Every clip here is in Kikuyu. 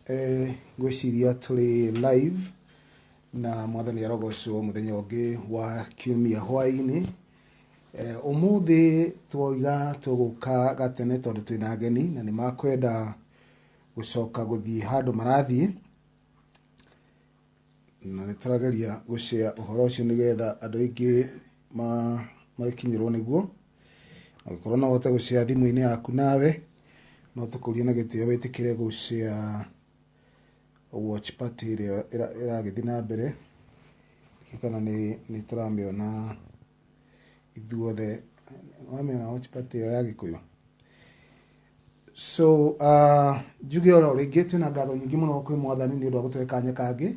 Ngwĩciria tũrĩ live na mwathani arogocwo mũthenya ũngĩ wa kiumia hwaĩ-inĩ. Ũmũthĩ twoiga tũgũka gatene tondũ twĩna ageni na nĩ makwenda gũcoka gũthiĩ handũ marathiĩ, na nĩ tũrageria gũcea ũhoro ũcio nĩgetha andũ aingĩ magĩkinyĩrwo nĩguo. Angĩkorwo no ũhote gũcea thimũ-inĩ yaku nawe, no tũkũrie na gĩtĩo wĩtĩkĩre gũcea watch party ĩrĩa ĩragĩthiĩ na mbere. Ndiũĩ kana nĩ tũramĩona ithuothe. Wamĩona watch party ĩyo ya Gĩkũyũ? So njuge oro rĩngĩ twĩna ngatho nyingĩ mũno kwĩ mwathani nĩ ũndũ wa gũtũhe kanya kangĩ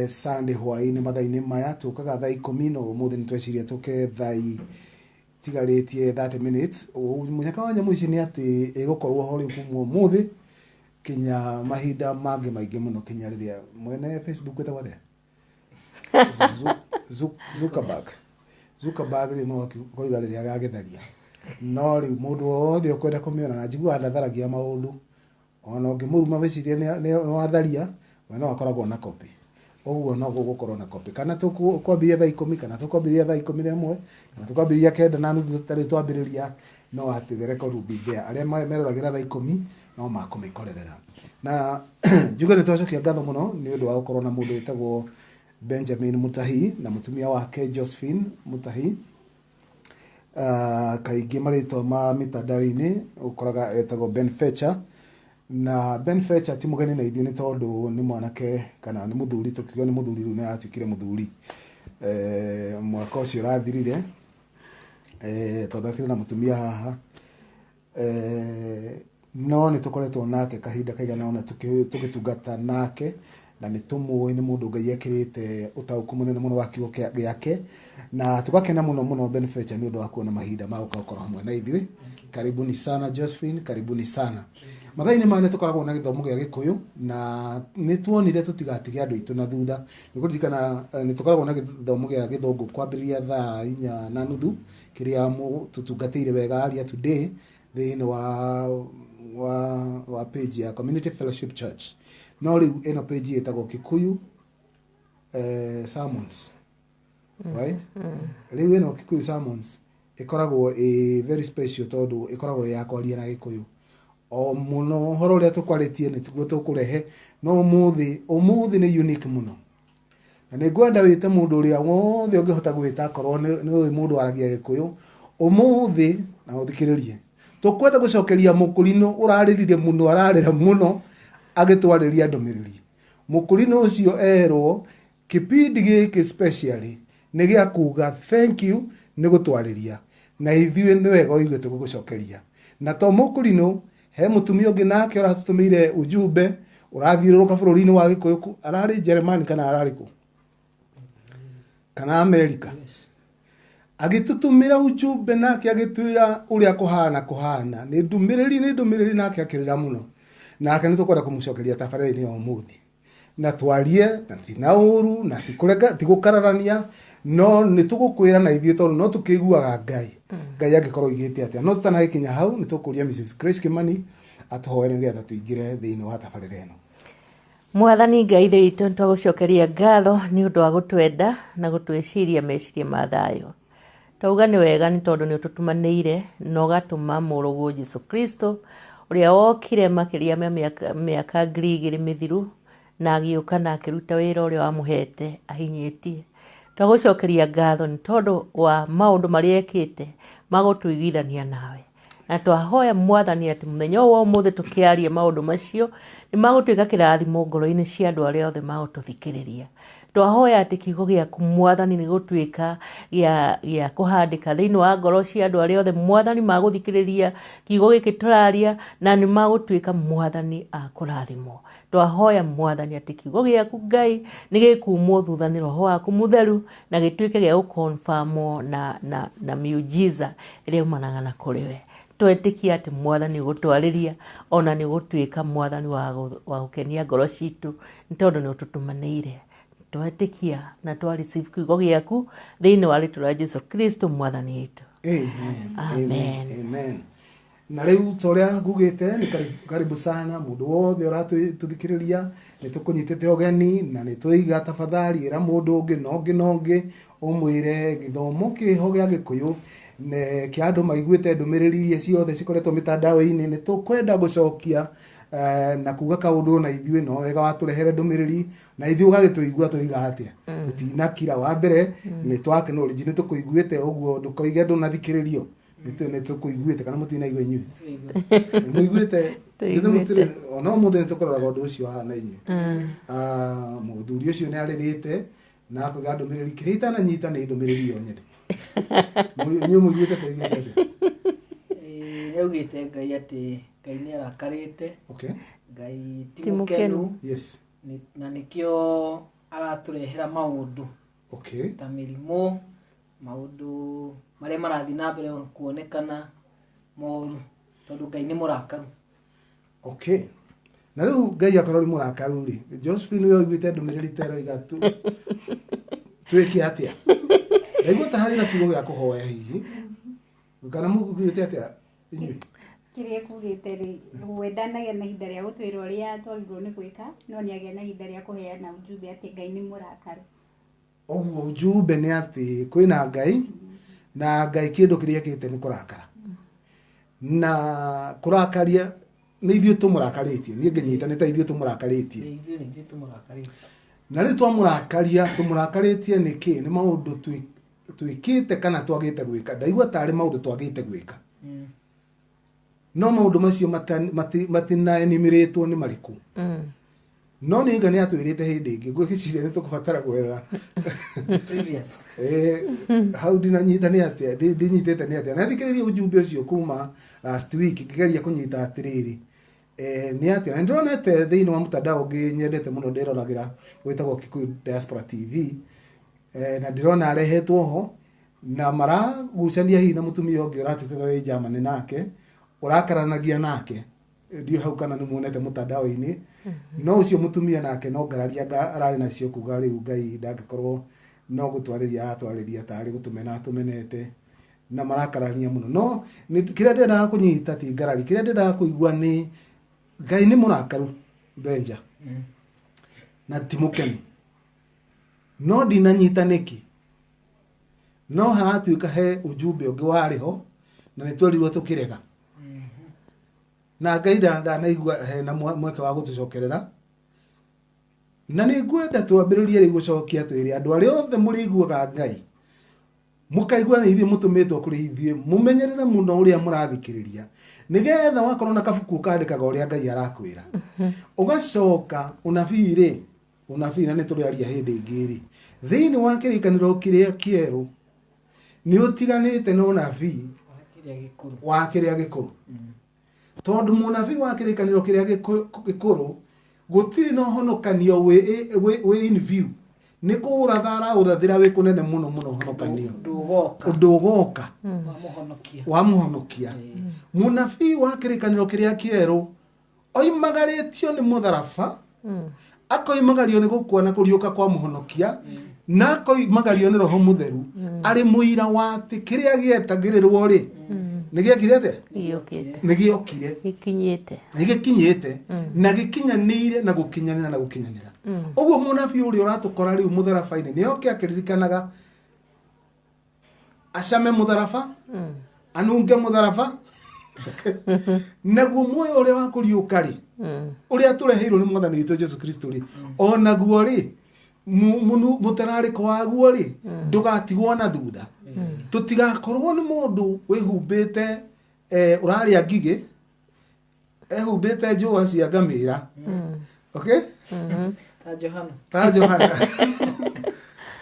Sunday hwaĩ-inĩ mathaa-inĩ maya tũkaga thaa 10, no ũmũthĩ nĩ tweciria tũke thaa itigarĩtie 30 minutes. Mũnyaka wa nyamũ ici nĩ atĩ ĩgũkorwo ho rĩu kuma ũmũthĩ kinya mahinda mangĩ maingĩ mũno, kinya rĩrĩa mwene Facebook ĩtagwo atĩa, Zuckerberg. Zuckerberg rĩ, no koiga rĩrĩa agagĩtharia, no rĩu mũndũ wothe ũkwenda kũmĩona, na njiguaga ndatharagia maũndũ, ona ũngĩmũruma wĩcirie nĩ watharia, we no akoragwo na copy. Ũguo no gũgũkorwo na copy, kana tũkwambĩrĩria thaa 10, kana tũkwambĩrĩria thaa 11, kana tũkwambĩrĩria 9:30 tarĩ twambĩrĩria, no atĩ the record will be there. Arĩa meroragĩra thaa 10 no makũmĩkorerera. Na njuge nĩ twacokia ngatho mũno nĩ ũndũ wa gũkorwo na mũndũ wĩtagwo Benjamin Mutahi na mũtumia wake Josephine Mutahi. Kaingĩ marĩtwa ma mitandao-inĩ ũkoraga etagwo Ben Fetcher. Na Ben Fetcher ti mũgeni na ithuĩ, nĩ tondũ nĩ mwanake kana nĩ mũthuri, tũkiuga nĩ mũthuri, rĩu nĩ aratuĩkire mũthuri mwaka ũcio ũrathirire, tondũ akĩrĩ na mũtumia haha. No nĩ tũkoretwo nake kahinda kaigana ũna tũgĩtungata nake, na nĩ tũmũĩ nĩ mũndũ Ngai ekĩrĩte ũtaũku mũnene mũno wa kiugo gĩake, na tũgakena mũno mũno, Ben Fletcher, nĩ ũndũ wa kuona mahinda ma gũka gũkorwo hamwe na ithuĩ. Karibuni sana Josephine, karibuni sana. Mathaa-inĩ maya nĩ tũkoragwo na gĩthomo gĩa Gĩkũyũ, na nĩ tuonire tũtigatige andũ aitũ na thutha. Nĩ kũririkana nĩ tũkoragwo na gĩthomo gĩa Gĩthũngũ kwambĩrĩria thaa 4:30, kĩrĩa tũtungatĩire wega earlier today thĩinĩ wa page ya Community Fellowship Church. No rĩu ĩno page ĩtagwo Kikuyu Sermons, right? Rĩu ĩno Kikuyu Sermons ĩkoragwo ĩ very special tondũ ĩkoragwo ĩ ya kwaria na Gĩkũyũ o mũno. Ũhoro ũrĩa tũkwarĩtie nĩ tiguo tũkũrehe, no ũmũthĩ nĩ unique mũno, na nĩ ngwenda wĩte mũndũ ũrĩa wothe ũngĩhota gwĩta, akorwo nĩ ũĩ mũndũ waragia Gĩkũyũ ũmũthĩ, na ũthikĩrĩrie. Tũkwenda gũcokeria mũkũrinũ ũrarĩrire mũno, ararĩra mũno agĩtwarĩria ndũmĩrĩri. Mũkũrinũ ũcio erwo kĩpindi gĩkĩ specially nĩ gĩa kuga thank you nĩ gũtwarĩria, na ithuĩ nĩ wega ũigue tũgũgũcokeria. Na to mũkũrinũ, he mũtumia ũngĩ nake ũratũtũmĩire ujumbe, ũrathiũrũrũka bũrũri-inĩ wa Gĩkũyũ, ararĩ Jeremani kana ararĩ kũ, kana Amerika, agĩtũtũmĩra ujumbe nake agĩtwĩra ũrĩa kũhana kũhana nĩ ndũmĩrĩri nake akĩrĩra mũno. Nake nĩ tũkwenda kũmũcokeria tabarĩra-inĩ ya ũmũthĩ, na twarie na ti na ũru, na ti kũreka, ti gũkararania, no nĩ tũgũkwĩra na ithuĩ tondũ no tũkĩiguaga Ngai angĩkorwo oigĩte atĩa. No tũtanagĩkinya hau, nĩ tũkũria Mrs Grace Kimani atũhoere nĩgetha tũingĩre thĩinĩ wa tabarĩra ĩno. Mwathani Ngai Ithe witũ, nĩ twagũcokeria ngatho nĩ ũndũ wa gũtwenda na gũtwĩciria meciria ma thayũ. Twauga nĩ wega nĩ tondũ nĩ ũtũtũmanĩire na ũgatũma mũrũguo Jesu Kristo, ũrĩa wokire makĩria ma mĩaka 2000 mĩthiru, na agĩũka na akĩruta wĩra ũrĩa wamũhete ahinyĩtie. Twagũcokeria ngatho nĩ tondũ wa maũndũ marĩa ekĩte ma gũtũiguithania nawe. Na twahoya Mwathani atĩ mũthenya ũyũ wa ũmũthĩ tũkĩaria maũndũ macio nĩ magũtuĩka kĩrathimo ngoro-inĩ cia andũ arĩa othe magũtũthikĩrĩria. Twahoya atĩ kiugo gĩaku Mwathani nĩ gũtuĩka gĩa kũhandĩka thĩinĩ wa ngoro cia andũ arĩa othe Mwathani magũthikĩrĩria kiugo gĩkĩ tũraria, na nĩ magũtuĩka Mwathani a kũrathimwo. Twahoya Mwathani atĩ kiugo gĩaku Ngai nĩ gĩkumwo thutha nĩ Roho waku Mũtheru, na gĩtuĩke gĩa gũkonfamwo na miujiza ĩrĩa yumanaga na kũrĩ we. Twetĩkia atĩ Mwathani ũgũtwarĩria, ona nĩ ũgũtuĩka Mwathani wa gũkenia ngoro citũ, nĩ tondũ nĩ ũtũtũmanĩire. Twetĩkia na twa receive kiugo gĩaku thĩinĩ wa rĩtwa rĩa Jesu Kristo Mwathani witũ. Amen. Amen. Amen. Na rĩu ta ũrĩa ngugĩte nĩ karibu sana mũndũ wothe ũratũthikĩrĩria, nĩ tũkũnyitĩte ũgeni na nĩ twaiga tafadhali ĩra mũndũ ũngĩ na ũngĩ na ũngĩ ũmwĩre gĩthomo kĩho gĩa Gĩkũyũ kĩa andũ maiguĩte ndũmĩrĩri iria ciothe cikoretwo mĩtandao-inĩ. Nĩ tũkwenda gũcokia na kuga kaũndũ na ithuĩ no wega watũrehere ndũmĩrĩri na ithuĩ ũgagĩtũigua tũiga atĩa. Tũtinakira wa mbere nĩ twa acknowledge nĩ tũkũiguĩte ũguo ndũkoige ndũnathikĩrĩrio, nĩ tũkũiguĩte kana mũtinaigua inyuĩ mũiguĩte. Tũiguĩte. Ona ũmũthĩ nĩ tũkũroraga ũndũ ũcio haha na inyuĩ. Mũthuri ũcio nĩ arĩrĩte na akauga ndũmĩrĩri kĩrĩa itananyita nĩ ndũmĩrĩri yo nyene. Inyuĩ mũiguĩte tũiguĩte atĩa? Ĩĩ, nĩaugĩte Ngai atĩ Ngai nĩ arakarĩte. Ngai ti Ti mũkenu. mũkenu. Na nĩkĩo aratũrehera maũndũ ta mĩrimũ, maũndũ marĩa marathiĩ na mbere kuonekana moru, tondũ Ngai nĩ mũrakaru. Okay, na rĩu Ngai akorwo nĩ mũrakaru rĩ, Josephine we ũiguĩte ndũmĩrĩri ta ĩroiga tu twĩke atĩa? Ndaigua ta harĩ na kiugo gĩa kũhoya hihi, kana mũguĩte atĩa inyuĩ? Kĩrĩa ĩkugĩte rĩ, we ndanagĩa na ihinda rĩa gũtwĩra ũrĩa twagĩrĩirwo nĩ gwĩka, no nĩ agĩa na ihinda rĩa kũheana ujumbe atĩ Ngai nĩ mũrakaru. Ũguo ujumbe nĩ atĩ kwĩna Ngai na Ngai kĩndũ kĩrĩa ekĩte nĩ kũrakara, na kũrakaria nĩ ithuĩ tũmũrakarĩtie. Niĩ ngĩnyita nĩ ta ithuĩ tũmũrakarĩtie. Nĩ ithuĩ, nĩ ithuĩ tũmũrakarĩtie. Na rĩu twamũrakaria, tũmũrakarĩtie nĩkĩ? Nĩ maũndũ twĩkĩte kana twagĩte gwĩka. Ndaigua tarĩ maũndũ twagĩte gwĩka. No maũndũ macio matinaenimirĩtwo nĩ marĩkũ. No nĩ Ngai nĩ atwĩrĩte hĩndĩ ĩngĩ, ngwĩciria nĩ tũkũbatara gwetha Previous. Hau ndinanyita nĩ atĩa, ndinyitĩte nĩ atĩa. Na thikĩrĩria ujumbe ũcio kuma last week ngĩgeria kũnyita atĩrĩrĩ, nĩ atĩa. Na ndĩronete thĩinĩ wa mtandao ũngĩ nyendete mũno ndĩroragĩra wĩtagwo Kikuyu Diaspora TV, na ndĩrona arehetwo ho na maragucania hihi na mũtumia ũngĩ ũratuĩkaga wĩ Germany nake ũrakaranagia nake. Ndiũ hau kana nĩ muonete mũtandao-inĩ. No ũcio mũtumia nake no ngararia ararĩ nacio kuga rĩu Ngai ndangĩkorwo no gũtwarĩria aratwarĩria tarĩ gũtũmena atũmenete, na marakarania mũno. No kĩrĩa ndĩrendaga kũnyita ti ngarari, kĩrĩa ndĩrendaga kũigua nĩ Ngai nĩ mũrakaru Benja na ti mũkenu, no ndinanyita nĩkĩ. No haratuĩka he ujumbe ũngĩ warĩ ho na nĩ twerirwo tũkĩrega, na Ngai ndanaigua hena mweke wa gũtũcokerera. Na nĩ ngwenda twambĩrĩrie rĩu gũcokia twĩre andũ arĩa othe mũrĩiguaga Ngai mũkaigua nĩ ithuĩ mũtũmĩtwo kũrĩ ithuĩ, mũmenyerere mũno ũrĩa mũrathikĩrĩria, nĩgetha wakorwo na kabuku ũkandĩkaga ũrĩa Ngai arakwĩra. Ũgacoka ũnabii rĩ, ũnabii na nĩ tũrĩaria hĩndĩ ĩngĩ rĩ, thĩinĩ wa kĩrĩkanĩro kĩrĩa kĩerũ nĩ ũtiganĩte na ũnabii Kĩrĩa gĩkũrũ. wa kĩrĩa gĩkũrũ, tondũ mũnabii wa kĩrĩkanĩro kĩrĩa gĩkũrũ gũtirĩ na ũhonokanio wĩ in view, nĩ kũũratha araũrathĩra wĩ kũnene mũno mũno ũhonokanio Ndũgoka. Ũndũ ũgoka wa mũhonokia. Wa mũhonokia. Mũnabii wa kĩrĩkanĩro kĩrĩa kĩerũ oimagarĩtio nĩ mũtharaba, akoimagario nĩ gũkua na kũriũka kwa mũhonokia, na akoimagario nĩ Roho Mũtheru arĩ mũira wa atĩ kĩrĩa gĩetagĩrĩrwo rĩ nĩ gĩekire atĩa? Gĩũkĩte. Nĩ gĩokire. Gĩkinyĩte. Nĩ gĩkinyĩte na gĩkinyanĩire na gũkinyanĩra na gũkinyanĩra. Ũguo mũnabii ũrĩa ũratũkora rĩu mũtharaba-inĩ nĩ oke akĩririkanaga acame mũtharaba, anunge mũtharaba, naguo muoyo ũrĩa wa kũriũka rĩ, ũrĩa tũreheirwo nĩ Mwathani witũ Jesu Kristo rĩ, onaguo rĩ mũtararĩko waguo rĩ ndũgatigwo na thutha. Tũtigakorwo nĩ mũndũ wĩhumbĩte ũrarĩa ngigĩ ehumbĩte njũa cia ngamĩra, okay? Ta Johana. Ta Johana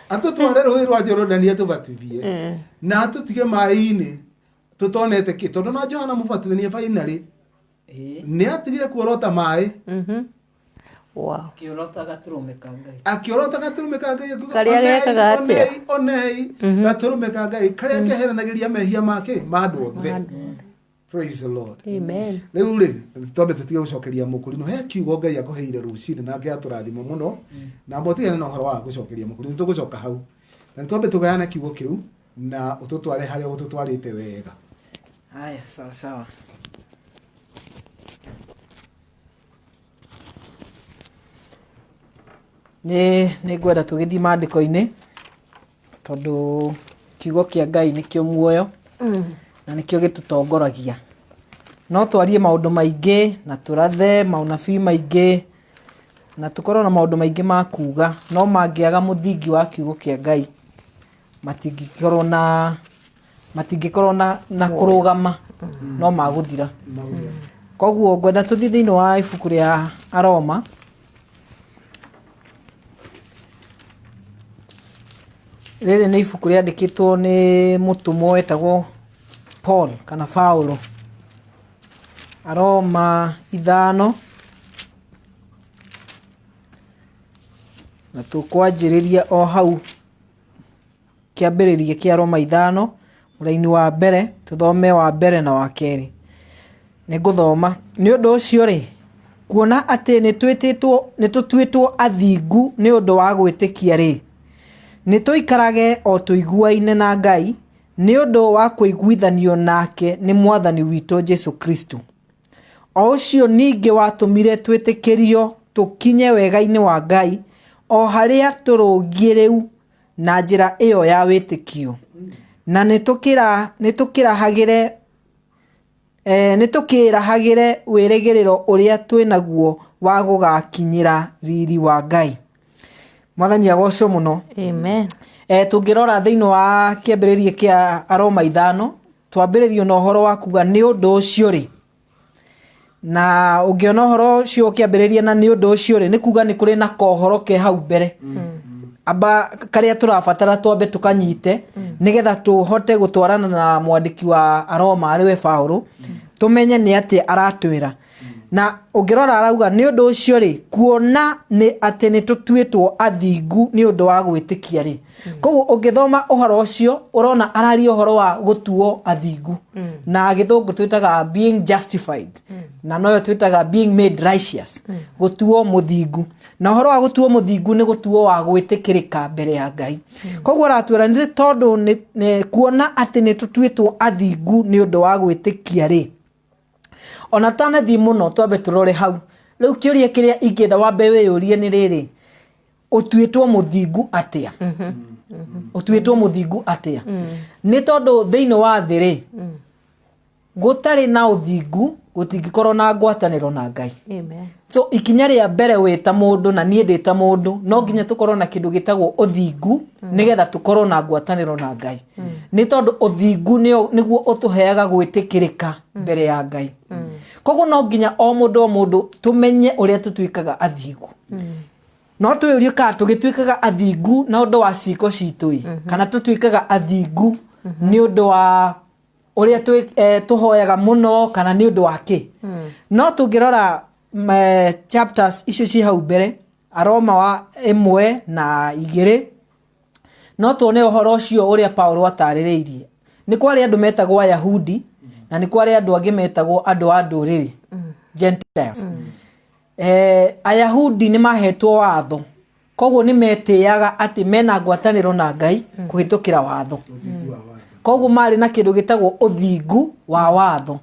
atũtware rũĩ rwa Jorodani atũbatithie na atũtige maĩ-inĩ tũtonete kĩ, tondũ na Johana mũbatithania finally nĩ atigire kuorota maĩ. Akĩorota gatũrũme ka Ngai. Akĩorota gatũrũme ka Ngai akiuga, Karĩa "Onei, gekaga atĩa?" onei, onei gatũrũme ka Ngai karĩa keheranagĩria mehia make ma andũ othe. Praise the Lord. Amen. Rĩu rĩ, twambe tũtige gũcokeria mũkũrinũ. He kiugo Ngai akũheire rũcinĩ nake atũrathima mũno, na mbotigane na ũhoro wa gũcokeria mũkũrinũ, tũgũcoka hau na nĩ twambe tũgayane kiugo kĩu na ũtũtware harĩa ũtũtwarĩte wega. Haya, sawa sawa. Nĩ ngwenda tũgĩthiĩ maandĩko-inĩ tondũ kiugo kĩa Ngai nĩkĩo muoyo na nĩkĩo gĩtũtongoragia. No twarie maũndũ maingĩ na tũrathe maunabii maingĩ na tũkorwo na maũndũ maingĩ ma kuga, no mangĩaga mũthingi wa kiugo kĩa Ngai matingĩkorwo na matingĩkorwo na kũrũgama, no magũthira. Koguo ngwenda tũthiĩ thĩinĩ wa ibuku rĩa Aroma rĩrĩ nĩ ibuku rĩandĩkĩtwo nĩ mũtũmwo wetagwo Paul kana Paulo. Aroma 5 na tũkwanjĩrĩria o hau kĩambĩrĩria kĩa Aroma 5 mũraini wa mbere, tũthome wa mbere na wa kerĩ. Nĩ ngũthoma. Nĩ ũndũ ũcio rĩ, kuona atĩ nĩ tũtuĩtwo athingu nĩ ũndũ wa gwĩtĩkia rĩ, nĩ tũikarage o tũiguaine na Ngai nĩ ũndũ wa kũiguithanio nake nĩ Mwathani witũ Jesũ Kristo. O ũcio ningĩ watũmire twĩtĩkĩrio tũkinye wega-inĩ wa Ngai o harĩa tũrũngiĩ rĩu na njĩra ĩyo ya wĩtĩkio. Na nĩ tũkĩrahagĩre wĩrĩgĩrĩro ũrĩa twĩnaguo wa gũgakinyĩra riri wa Ngai. Mwathani agocwo mũno. Amen. Tũngĩrora thĩinĩ wa kĩambĩrĩria kĩa Aroma 5, twambĩrĩrio na ũhoro wa kuga nĩ ũndũ ũcio rĩ. Na ũngĩona ũhoro ũcio ũkĩambĩrĩria na nĩ ũndũ ũcio rĩ, nĩ kuga nĩ kũrĩ na kohoro ke hau mbere. Amba karĩa tũrabatara twambe tũkanyite nĩgetha tũhote gũtwarana na mwandĩki wa Aroma arĩ we Paulo, tũmenye nĩ atĩa aratwĩra. Na ũngĩrora arauga nĩ ũndũ ũcio rĩ, kuona nĩ atĩ nĩ tũtuĩtwo athingu nĩ ũndũ wa gwĩtĩkia rĩ. Koguo ũngĩthoma ũhoro ũcio ũrona araria ũhoro wa gũtuo athingu. Na gĩthũngũ twĩtaga being justified. Na noyo twĩtaga being made righteous. Gũtuo mũthingu. Na ũhoro wa gũtuo mũthingu nĩ gũtuo wa gwĩtĩkĩrĩka mbere ya Ngai. Koguo aratwĩra nĩ tondũ nĩ kuona atĩ nĩ tũtuĩtwo athingu nĩ ũndũ wa gwĩtĩkia rĩ. Ona tũtanathiĩ mũno twambe tũrore hau. Rĩu kĩũria kĩrĩa ingĩenda wambe wĩyũrie nĩ rĩrĩ, ũtuĩtwo mũthingu atĩa? Ũtuĩtwo mũthingu atĩa? Nĩ tondũ thĩinĩ wa thĩ rĩ, gũtarĩ na ũthingu gũtingĩkorwo na ngwatanĩro na Ngai. Amen. So ikinya rĩa mbere wĩ ta mũndũ na niĩ ndĩ ta mũndũ, no nginya tũkorwo na kĩndũ gĩtagwo ũthingu nĩgetha tũkorwo na ngwatanĩro na Ngai. Nĩ tondũ ũthingu nĩguo ũtũheaga gwĩtĩkĩrĩka mbere ya Ngai. Koguo no nginya o mũndũ o mũndũ tũmenye ũrĩa tũtuĩkaga athingu. No twĩyũrie kana tũgĩtuĩkaga athingu na ũndũ wa ciĩko citũ ĩ, kana tũtuĩkaga athingu nĩ ũndũ wa ũrĩa tũhoyaga mũno kana nĩ ũndũ wa kĩ. No tũngĩrora chapters icio ci hau mbere, Aroma wa 1 na 2, no tuone ũhoro ũcio ũrĩa Paulo atarĩrĩirie. Nĩ kwarĩ andũ metagwo Ayahudi na nĩ kwarĩ andũ angĩ metagwo andũ a ndũrĩrĩ, Gentiles. Ayahudi nĩ mahetwo watho, koguo nĩ metĩaga atĩ mena ngwatanĩro na Ngai kũhĩtũkĩra watho. Koguo marĩ na kĩndũ gĩtagwo ũthingu wa watho.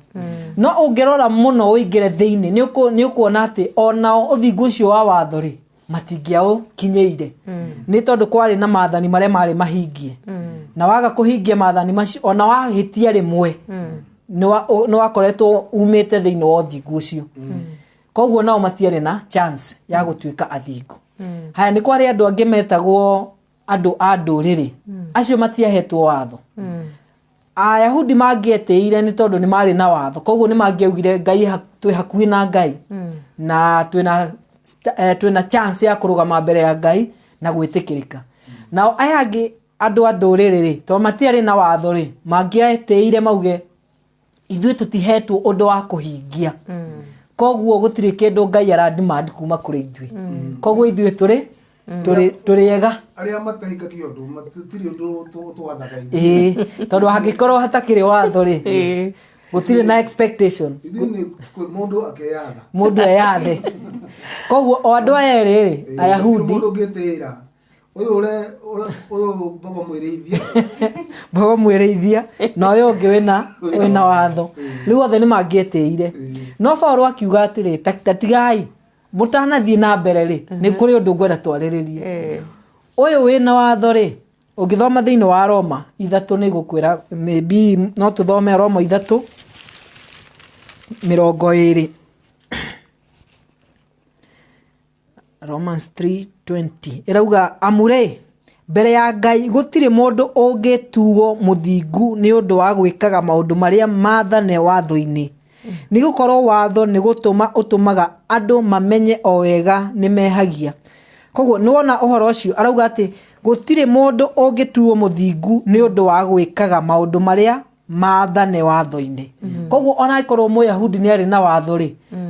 No ũngĩrora mũno ũingĩre thĩinĩ, nĩ ũkuona atĩ onao ũthingu ũcio wa watho rĩ, matingĩaũkinyĩire. Nĩ tondũ kwarĩ na maathani marĩa marĩ mahingie. Na waga kũhingia maathani macio, ona wahĩtia rĩmwe, nĩ wakoretwo umĩte thĩinĩ wa ũthingu ũcio. Koguo nao matiarĩ na chance ya gũtuĩka athingu. Haya, nĩ kwarĩ andũ angĩ metagwo andũ a ndũrĩrĩ. Acio matiahetwo watho. Ayahudi mangĩetĩire nĩ tondũ nĩ marĩ na watho, koguo nĩ mangĩaugire Ngai twĩ hakuhĩ na Ngai. Na twĩna chance ya kũrũgama mbere ya Ngai na gwĩtĩkĩrĩka. Nao aya angĩ andũ a ndũrĩrĩ rĩ, tondũ matiarĩ na watho rĩ, mangĩetĩire mauge ithuĩ tũtihetwo ũndũ wa kũhingia. Koguo gũtirĩ kĩndũ Ngai ara demand kuma kũrĩ ithuĩ. Koguo ithuĩ tũrĩ ega. Arĩa matahingagia ũndũ, matirĩ ũndũ twathaga ithuĩ. Ĩĩ, tondũ hangĩkorwo hatakĩrĩ watho rĩ, gũtirĩ na expectation. Ithuĩ nĩ mũndũ akeyatha. Mũndũ eyathe. Koguo o andũ aya erĩ rĩ, Ayahudi. Mũndũ ũngĩtĩĩra. Ũyũ ũyũ mbogo mwĩrĩithia. Mbogo mwĩrĩithia, na ũyũ ũngĩ wĩna watho. Rĩu othe nĩ mangĩetĩire. No Paulo akiuga atĩrĩ, ta tigai. Mũtanathiĩ na mbere rĩ, nĩ kũrĩ ũndũ ngwenda twarĩrĩrie. Ũyũ wĩna watho rĩ, ũngĩthoma thĩinĩ wa Roma 3 nĩ gũkwĩra, maybe no tũthome Roma 3:20. Romans 3:20 ĩrauga, amu rĩ, mbere ya Ngai gũtirĩ mũndũ ũngĩtuo mũthingu nĩ ũndũ wa gwĩkaga maũndũ marĩa maathane watho-inĩ, nĩ gũkorwo watho nĩ gũtũma ũtũmaga andũ mamenye o wega nĩ mehagia. Koguo nĩ wona ũhoro ũcio, arauga atĩ gũtirĩ mũndũ ũngĩtuo mũthingu nĩ ũndũ wa gwĩkaga maũndũ marĩa maathane watho-inĩ. Koguo ona angĩkorwo Mũyahudi nĩ arĩ na watho rĩ,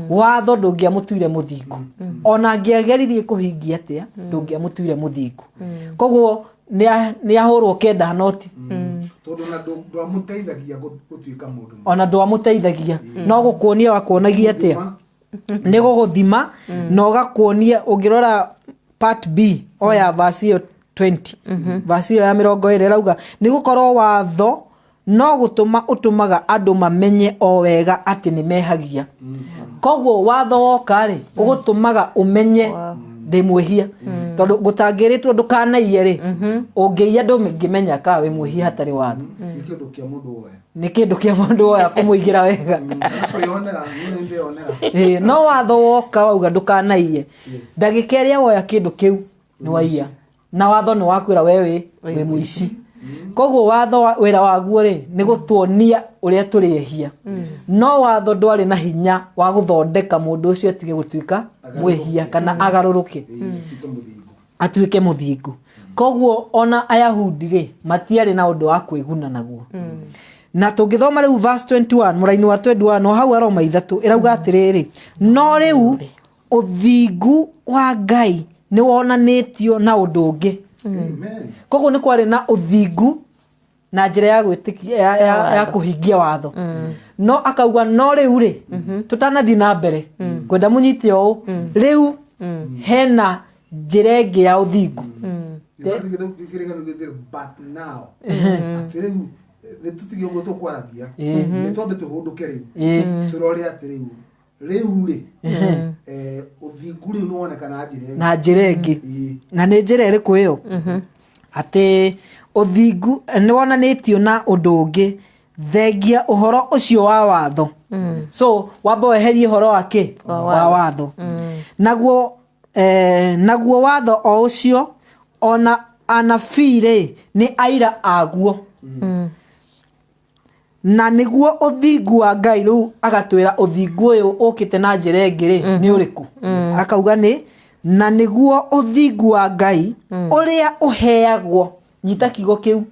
watho ndũngĩamũtuire mũthingu. Ona angĩageririe kũhingia atĩa, ndũngĩamũtuire mũthingu. Koguo nĩ ahũrwo kenda noti. Tondũ na ndwamũteithagia gũtuĩka mũndũ. Ona ndwamũteithagia, no gũkuonia wakuonagia atĩa, nĩ gũgũthima na ũgakuonia. Ũngĩrora part B o ya verse ĩyo 20, verse ĩyo ya 20 ĩrauga, nĩ gũkorwo watho no gũtũma ũtũmaga andũ mamenye o wega atĩ nĩ mehagia. Koguo watho woka rĩ, ũgũtũmaga ũmenye ndĩ mwĩhia, tondũ gũtangĩrĩtwo ndũkanaiye rĩ, ũngĩiya ndũngĩmenya kana wĩ mwĩhia hatarĩ watho. Nĩ kĩndũ kĩa mũndũ woya. Nĩ kĩndũ kĩa mũndũ woya kũmũigĩra wega. Kana kwĩyonera, niĩ nĩ ndĩyonera. Ĩĩ, no watho woka wauga ndũkanaiye, ndagĩka ĩrĩa woya kĩndũ kĩu nĩ waiya, na watho nĩ wakwĩra we wĩ mũici. Koguo watho wĩra waguo rĩ, nĩ gũtuonia ũrĩa tũrĩ ehia, no watho ndwarĩ na hinya wa gũthondeka mũndũ ũcio atige gũtuĩka mwĩhia kana agarũrũke. Ĩĩ, tuĩke mũthingu. Atuĩke mũthingu. Koguo ona Ayahudi rĩ, matiarĩ na ũndũ wa kwĩguna naguo. Na tũngĩthoma rĩu verse 21, mũraini wa 21 o hau Aroma 3, ĩrauga atĩrĩrĩ, no rĩu ũthingu wa Ngai nĩ wonanĩtio na ũndũ ũngĩ. Amen. Koguo nĩ kwarĩ na ũthingu na njĩra ya gwĩtĩkia ya kũhingia watho, no akauga no rĩu rĩ, tũtanathiĩ na mbere, ngwenda mũnyite ũũ, rĩu hena njĩra ĩngĩ ya ũthingu. Kĩrĩkanĩro gĩthĩre, but now, atĩ rĩu nĩ tũtige ũguo tũkwaragia, nĩ twambe tũhũndũke rĩu, tũrore atĩ rĩu rĩ, ũthingu rĩu nĩ woneka na njĩra ĩngĩ. Na njĩra ĩngĩ. Na nĩ njĩra ĩrĩkũ ĩyo? Atĩ ũthingu nĩ wonanĩtio na ũndũ ũngĩ thengia ũhoro ũcio wa watho. So wamba weherie ũhoro wa kĩ wa watho, naguo watho o ũcio ona anabii rĩ, nĩ aira aguo, na nĩguo ũthingu wa Ngai. Rĩu agatwĩra ũthingu ũyũ ũkĩte na njĩra ĩngĩ rĩ, nĩ ũrĩkũ? Akauga nĩ na nĩguo ũthingu wa Ngai ũrĩa ũheagwo, nyita kiugo kĩu,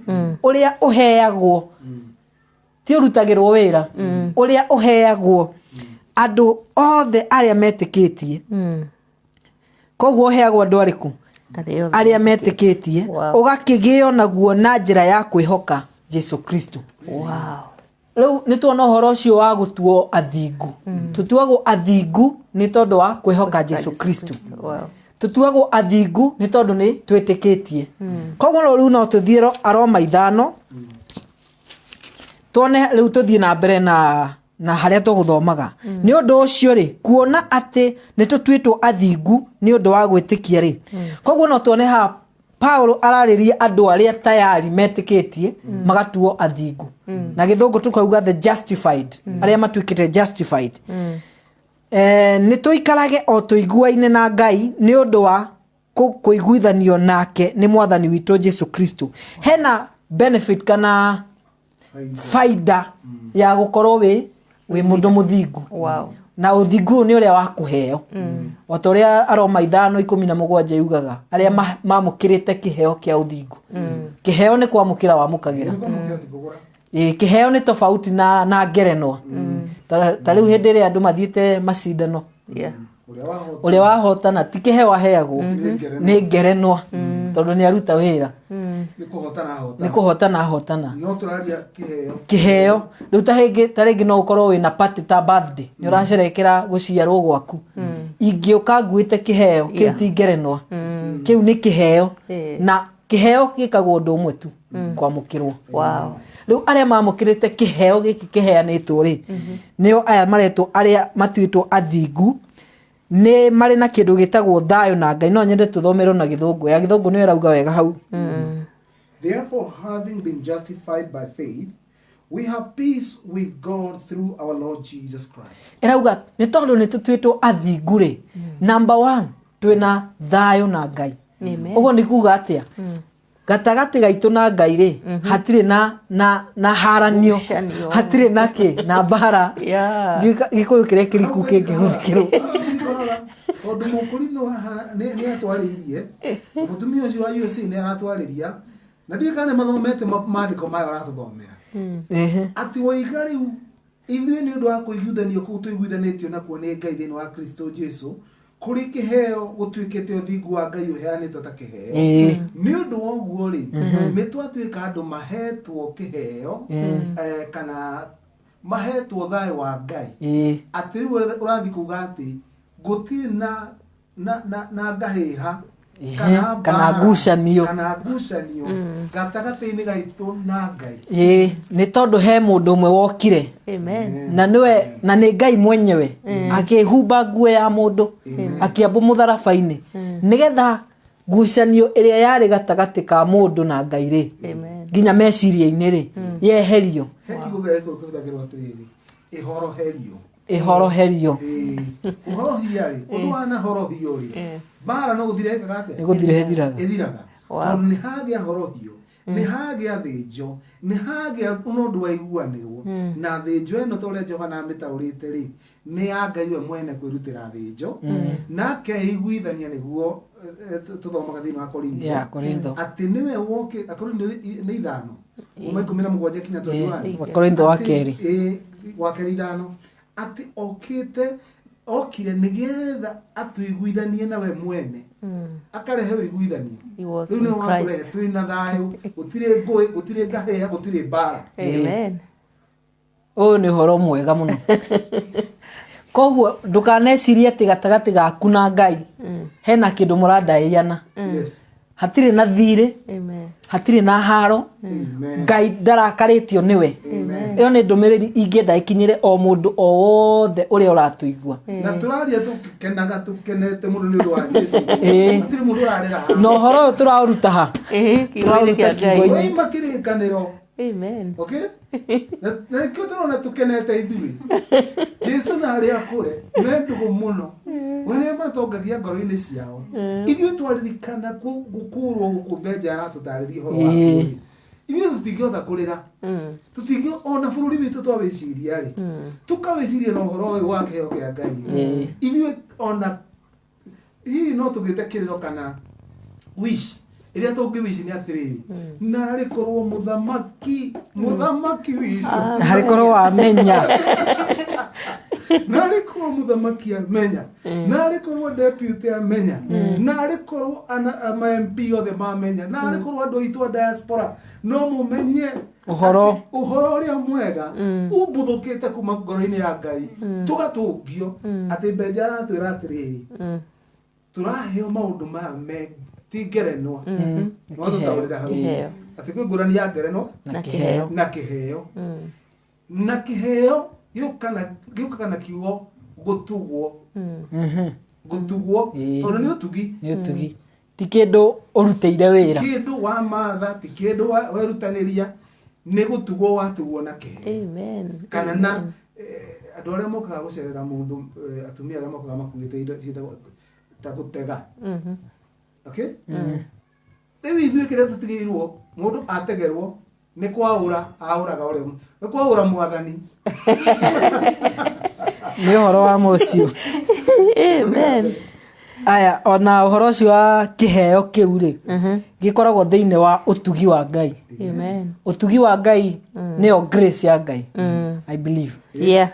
ũrĩa ũheagwo, ti ũrutagĩrwo wĩra, ũrĩa ũheagwo andũ othe arĩa metĩkĩtie. Koguo ũheagwo andũ arĩkũ? Arĩa othe. Arĩa metĩkĩtie. Ũgakĩgĩo naguo na njĩra ya kwĩhoka Jesu Kristo. Rĩu nĩ tuona ũhoro ũcio wa gũtuo athingu. Tũtuagwo athingu nĩ tondũ wa kwĩhoka Jesu Kristo. Tũtuagwo athingu nĩ tondũ nĩ twĩtĩkĩtie. Koguo no rĩu no tũthiĩ Aroma 5, tuone rĩu tũthiĩ na mbere na harĩa tũgũthomaga. Nĩ ũndũ ũcio rĩ, kuona atĩ nĩ tũtuĩtwo athingu nĩ ũndũ wa gwĩtĩkia rĩ, koguo no tuone haha Paulo ararĩria andũ arĩa tayari metĩkĩtie magatuo athingu, na Gĩthũngũ tũkauga the justified, arĩa matuĩkĩte justified. Nĩ tũikarage o tũiguaine na Ngai nĩ ũndũ wa kũiguithanio nake nĩ Mwathani witũ Jesu Kristo. Hena benefit kana faida ya gũkorwo wĩ mũndũ mũthingu. Na ũthingu ũyũ nĩ ũrĩa wa kũheo, o ta ũrĩa Aroma 5:17 yugaga, arĩa mamũkĩrĩte kĩheo kĩa ũthingu. Kĩheo nĩ kwamũkĩra wamũkagĩra. Kwamũkĩra ti kũgũra. Ĩĩ, kĩheo nĩ tofauti na ngerenwa. Ta rĩu hĩndĩ ĩrĩa andũ mathiĩte macindano, Ũrĩa wahota. Ũrĩa wahotana ti kĩheo aheagwo, Nĩ ngerenwa. Nĩ ngerenwa, tondũ nĩ aruta wĩra. Nĩ kũhotana ahotana. Nĩ kũhotana ahotana. No tũraria kĩheo. Kĩheo rĩu ta rĩngĩ no ũkorwo wĩna party ta birthday, nĩ ũracerekera gũciarwo gwaku, ingĩũka nguĩte kĩheo kĩu, ti ngerenwa, kĩu nĩ kĩheo. Na kĩheo gĩkagwo ũndũ ũmwe tu, kwamũkĩrwo. Rĩu arĩa mamũkĩrĩte kĩheo gĩkĩ kĩheanĩtwo rĩ, nĩo aya maretwo arĩa matuĩtwo athingu. Nĩ marĩ na kĩndũ gĩtagwo thayũ na Ngai. No nyende tũthomerwo na Gĩthũngũ. Ya Gĩthũngũ nĩyo ĩrauga wega hau. Therefore, having been justified by faith, we have peace with God through our Lord Jesus Christ. Ĩrauga nĩ tondũ nĩ tũtuĩtwo athingu rĩ, number one, twĩna thayũ na Ngai. Amen. Ũguo nĩ kuga atĩa? Gatagatĩ gaitũ na Ngai rĩ, hatirĩ na haranio, Ngucanio. hatirĩ na kĩ na mbara. Gĩkũyũ kĩrĩa kĩriku kĩngĩhũthĩrwo. Tondũ mũkũrinũ haha nĩ atwarĩirie, mũtumia ũcio wa USA nĩ aratwarĩria, na ndiũĩ kana nĩ mathomete maandĩko maya ũratũthomera. Atĩ woiga rĩu ithuĩ nĩ ũndũ wa kũiguithanio kũu tũiguithanĩtio nakuo nĩ Ngai thĩinĩ wa Kristo Jesu, kũrĩ kĩheo gũtuĩkĩte ũthingu wa Ngai ũheanĩtwo ta kĩheo. Nĩ ũndũ wa ũguo rĩ, nĩ twatuĩka andũ mahetwo kĩheo, kana mahetwo thayũ wa Ngai. Atĩ rĩu ũrathiĩ kuga atĩ gũtirĩ na ngahĩha, kana Kana mbara, ngucanio. kana ngucanio gatagatĩ-inĩ gaitũ na Ngai. Nĩ tondũ he mũndũ ũmwe wokire. Amen. Na nĩwe, na nĩ Ngai mwenyewe akĩhumba nguo ya mũndũ, akĩambwo mũtharaba-inĩ, nĩgetha ngucanio ĩrĩa yarĩ gatagatĩ ka mũndũ na Ngai rĩ, Amen. nginya meciria-inĩ rĩ, yeherio. He kiugo gĩa Gĩkũyũ kĩhũthagĩrwo atĩrĩrĩ, ĩhoroherio. Ĩhoroherio. Ũhorohia rĩ, ũndũ wa nahorohio rĩ, mbara no gũthira ĩkaga atĩa? Nĩ gũthira ĩthiraga. Ĩthiraga. Wow. Tondũ nĩ hagĩa horohio, nĩ hagĩa thĩnjo, nĩ hagĩa ona ũndũ waiguanĩrwo. Na thĩnjo ĩno ta ũrĩa Johana amĩtaũrĩte rĩ, nĩ ya Ngai we mwene kwĩrutĩra thĩnjo, na akeiguithania nĩguo, tũthomaga thĩinĩ wa Korintho. Ya, Korintho. Atĩ nĩwe woke, Akorintho nĩ 5, kuma 17 kinya 21. Korintho wa Atĩ, kerĩ. Wa kerĩ 5. Atĩ okire nĩgetha atũiguithanie na we mwene. Akarehe ũiguithanio. He was Rĩu in nĩwe watũrehe Christ. twĩna thayũ, gũtirĩ ngũĩ, gũtirĩ ngahĩha, gũtirĩ mbara. Amen. Ũyũ nĩ ũhoro mwega mũno. Koguo ndũkanecirie atĩ gatagatĩ gaku na Ngai hena kĩndũ mũrandaĩana. Yes. Hatirĩ na thirĩ, Amen. hatirĩ na haro. Amen. Ngai ndarakarĩtio nĩwe. Amen. Ĩyo nĩ ndũmĩrĩri ingĩenda ĩkinyĩre o mũndũ o wothe ũrĩa ũratũigua. Na tũraria tũkenaga, tũkenete mũno nĩ ũndũ wa Jesu. Hatirĩ mũndũ ũrarĩra haha. Na ũhoro ũyũ tũraũruta ha? Kiugo-inĩ kĩa Ngai. Kiugo-inĩ. Waima kĩrĩkanĩro. Amen. Okay? Na nĩkĩo tũrona tũkenete ithuĩ. Jesu na arĩa akũre me ndũgũ mũno. Arĩa matongagia ngoro-inĩ ciao. Ithuĩ twaririkana gũkũrwo gũkũ Benja aratũtarĩria ũhoro wa kũrĩ. Ithuĩ tũtingĩhota kũrĩra. Tũtingĩ ona bũrũri witũ twawĩciria rĩ. Tũkawĩciria na ũhoro ũyũ wa kĩheo kĩa Ngai. Ithuĩ ona hihi no tũgĩte kĩrĩro kana wish ĩrĩa tũngĩ wish nĩ atĩrĩrĩ, narĩ korwo mũthamaki witũ. Harĩ korwo wamenya. Narĩ korwo mũthamaki amenya. Narĩ korwo deputy amenya. Narĩ korwo ma MP othe mamenya. Narĩ korwo andũ aitũ a diaspora no mũmenye Ũhoro. atĩ ũhoro ũrĩa mwega umbuthũkĩte kuma ngoro-inĩ ya Ngai. Tũgatũngio atĩ Benja aratwĩra atĩrĩrĩ, tũraheo maũndũ maya me ti ngerenwa. No tũtaũrĩra hau. Kĩheo. Atĩ kwĩ ngũrani ya ngerenwa Na kĩheo. na kĩheo. Na kĩheo gĩũkaga na kiugo gũtugwo. Gũtugwo, tondũ nĩ ũtugi. Nĩ ũtugi. Ti kĩndũ ũrutĩire wĩra. Ti kĩndũ wa matha, ti kĩndũ werutanĩria, nĩ gũtugwo watugwo na kĩheo. Amen. Kana na andũ arĩa mokaga gũcerera mũndũ, atumia arĩa mokaga makuĩte indo ciĩtagwo ta gũtega. Okay? Rĩu ithuĩ kĩrĩa tũtigĩirwo, mũndũ ategerwo nĩ kwaũra, aũraga ũrĩa nĩ kwaũra mwathani. Nĩ ũhoro wa mũciũ. Amen. Aya, ona ũhoro ũcio wa kĩheo kĩu rĩ, gĩkoragwo thĩinĩ wa ũtugi wa Ngai. Amen. Ũtugi wa Ngai nĩyo grace ya Ngai. I believe.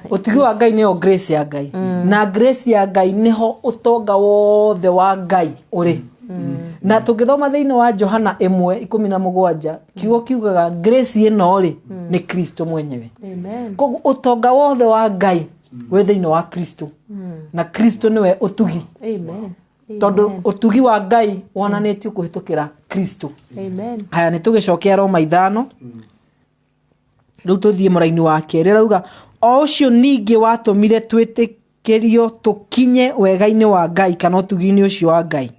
Ũtugi wa Ngai nĩyo grace ya Ngai. Na grace ya Ngai nĩho ũtonga wothe wa Ngai ũrĩ. Na tũngĩthoma thĩinĩ wa Johana 1:17, kiugo kiugaga grace ĩno rĩ, nĩ Kristo mwenyewe. Amen. Koguo ũtonga wothe wa Ngai wĩ thĩinĩ wa Kristo. Na Kristo nĩwe ũtugi. Amen. Tondũ ũtugi wa Ngai wonanĩtio kũhĩtũkĩra Kristo. Amen. Haya, nĩ tũgĩcokia Roma 5. Rĩu tũthiĩ mũraini wa kerĩ. Rauga, o ũcio ningĩ watũmire Twetĩkĩrio tũkinye wega-inĩ wa Ngai kana ũtugi-inĩ ũcio wa Ngai,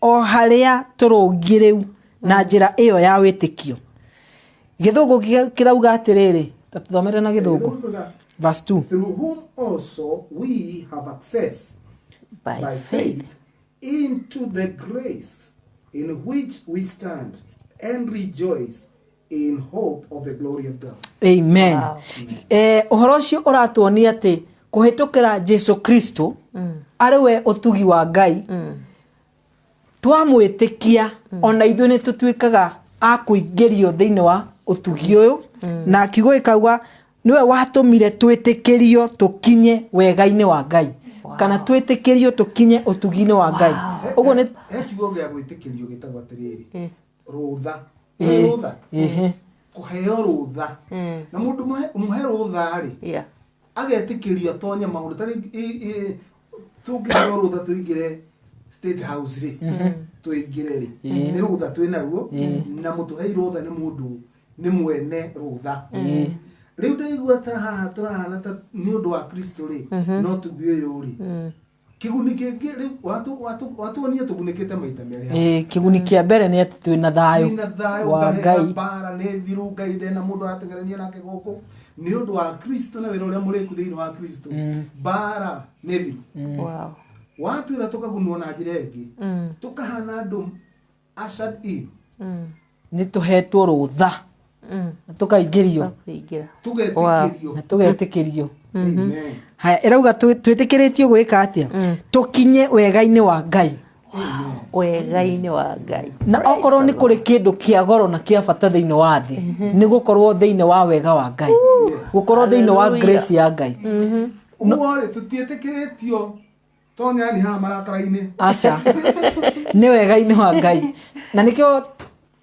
o harĩa tũrũngiĩ rĩu na njĩra ĩyo ya wĩtĩkio. Gĩthũngũ kĩrauga atĩrĩrĩ, ta tũthomere na Gĩthũngũ, verse 2. Through whom also we have access by by faith faith into the grace in which we stand and rejoice in hope of the glory of God. Amen. Wow. Ũhoro ũcio ũratuonia atĩ kũhĩtũkĩra Jesu Kristo, arĩ we ũtugi wa Ngai, twamwĩtĩkia, ona ithuĩ nĩ tũtuĩkaga a kũingĩrio thĩinĩ wa ũtugi ũyũ. Na kiugo gĩkauga nĩwe watũmire twĩtĩkĩrio tũkinye wega-inĩ wa Ngai, kana twĩtĩkĩrio tũkinye ũtugi-inĩ wa Ngai. Ũguo nĩ He kiugo gĩa gwĩtĩkĩrio gĩtagwo atĩrĩrĩ, rũtha. Rũtha, kũheo rũtha, na mũndũ mũhe rũtha rĩ, agetĩkĩrio atonye maũndũ ta rĩngĩ tũngĩheo rũtha tũingĩre State House rĩ, tũingĩre rĩ, nĩ rũtha twĩ naruo, na mũtũhei rũtha nĩ mũndũ nĩ mwene rũtha. Rĩu ndĩraigua ta haha tũrahana ta nĩ ũndũ wa Kristo rĩ, no tugi ũyũ rĩ, kĩguni kĩngĩ rĩu watuonia tũgunĩkĩte maita merĩ haha. Kĩguni kĩa mbere nĩ atĩ twĩna thayũ Twĩna thayũ wa ngaheo Ngai. Mbara nĩ thiru, Ngai ndena mũndũ aratengerania nake gũkũ nĩ ũndũ wa Kristo na wĩra ũrĩa mũrĩku thĩinĩ wa Kristo. Mbara nĩ thiru. Watwĩra tũkagunwo na njĩra ĩngĩ, tũkahana andũ ushered in. Nĩ tũhetwo rũtha na tũkaingĩrio. Kũingĩra. Tũgetĩkĩrio. Na tũgetĩkĩrio. Amen. Haya, ĩrauga twĩtĩkĩrĩtio gwĩka atĩa? Tũkinye wega-inĩ wa Ngai. Wega-inĩ wa Ngai. Na okorwo nĩ kũrĩ kĩndũ kĩa goro na kĩa bata thĩinĩ wa thĩ, nĩ gũkorwo thĩinĩ wa wega wa Ngai, gũkorwo thĩinĩ wa Hallelujah. grace ya Ngai. Ũguo rĩ, tũtiĩtĩkĩrĩtio tonyani haha marakara-inĩ. Aca, nĩ wega-inĩ wa Ngai. Na nĩkĩo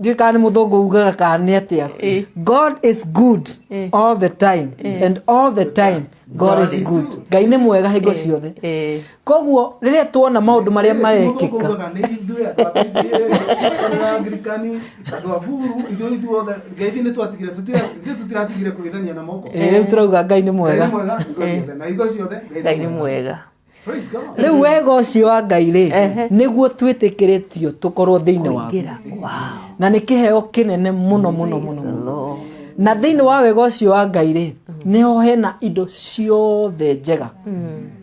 ndiũĩ kana nĩ mũthũngũ ugaga kana nĩ atĩa, God is good all the time and all the time God is good. Ngai nĩ mwega hingo ciothe. Koguo rĩrĩa tuona maũndũ marĩa marekĩka, Mũthũngũ ugaga nĩ ithuĩ andũ a PCA, andũ a Anglikani, andũ a buru, ithuĩ ithuothe Ngai ithuĩ nĩ twatigire, ithuĩ tũtiratigire kũgeithania na moko. Rĩu tũrauga Ngai nĩ Ngai mwega. nĩ mwega hingo ciothe na hingo ciothe Ngai nĩ mwega. Praise God. Rĩu wega ũcio wa Ngai rĩ, nĩguo twĩtĩkĩrĩtio tũkorwo thĩinĩ waguo. Kũingĩra. Wow. Na nĩ kĩheo kĩnene mũno mũno mũno Praise the mũno. Lord. Na thĩinĩ wa wega ũcio wa Ngai rĩ, nĩho hena indo ciothe njega.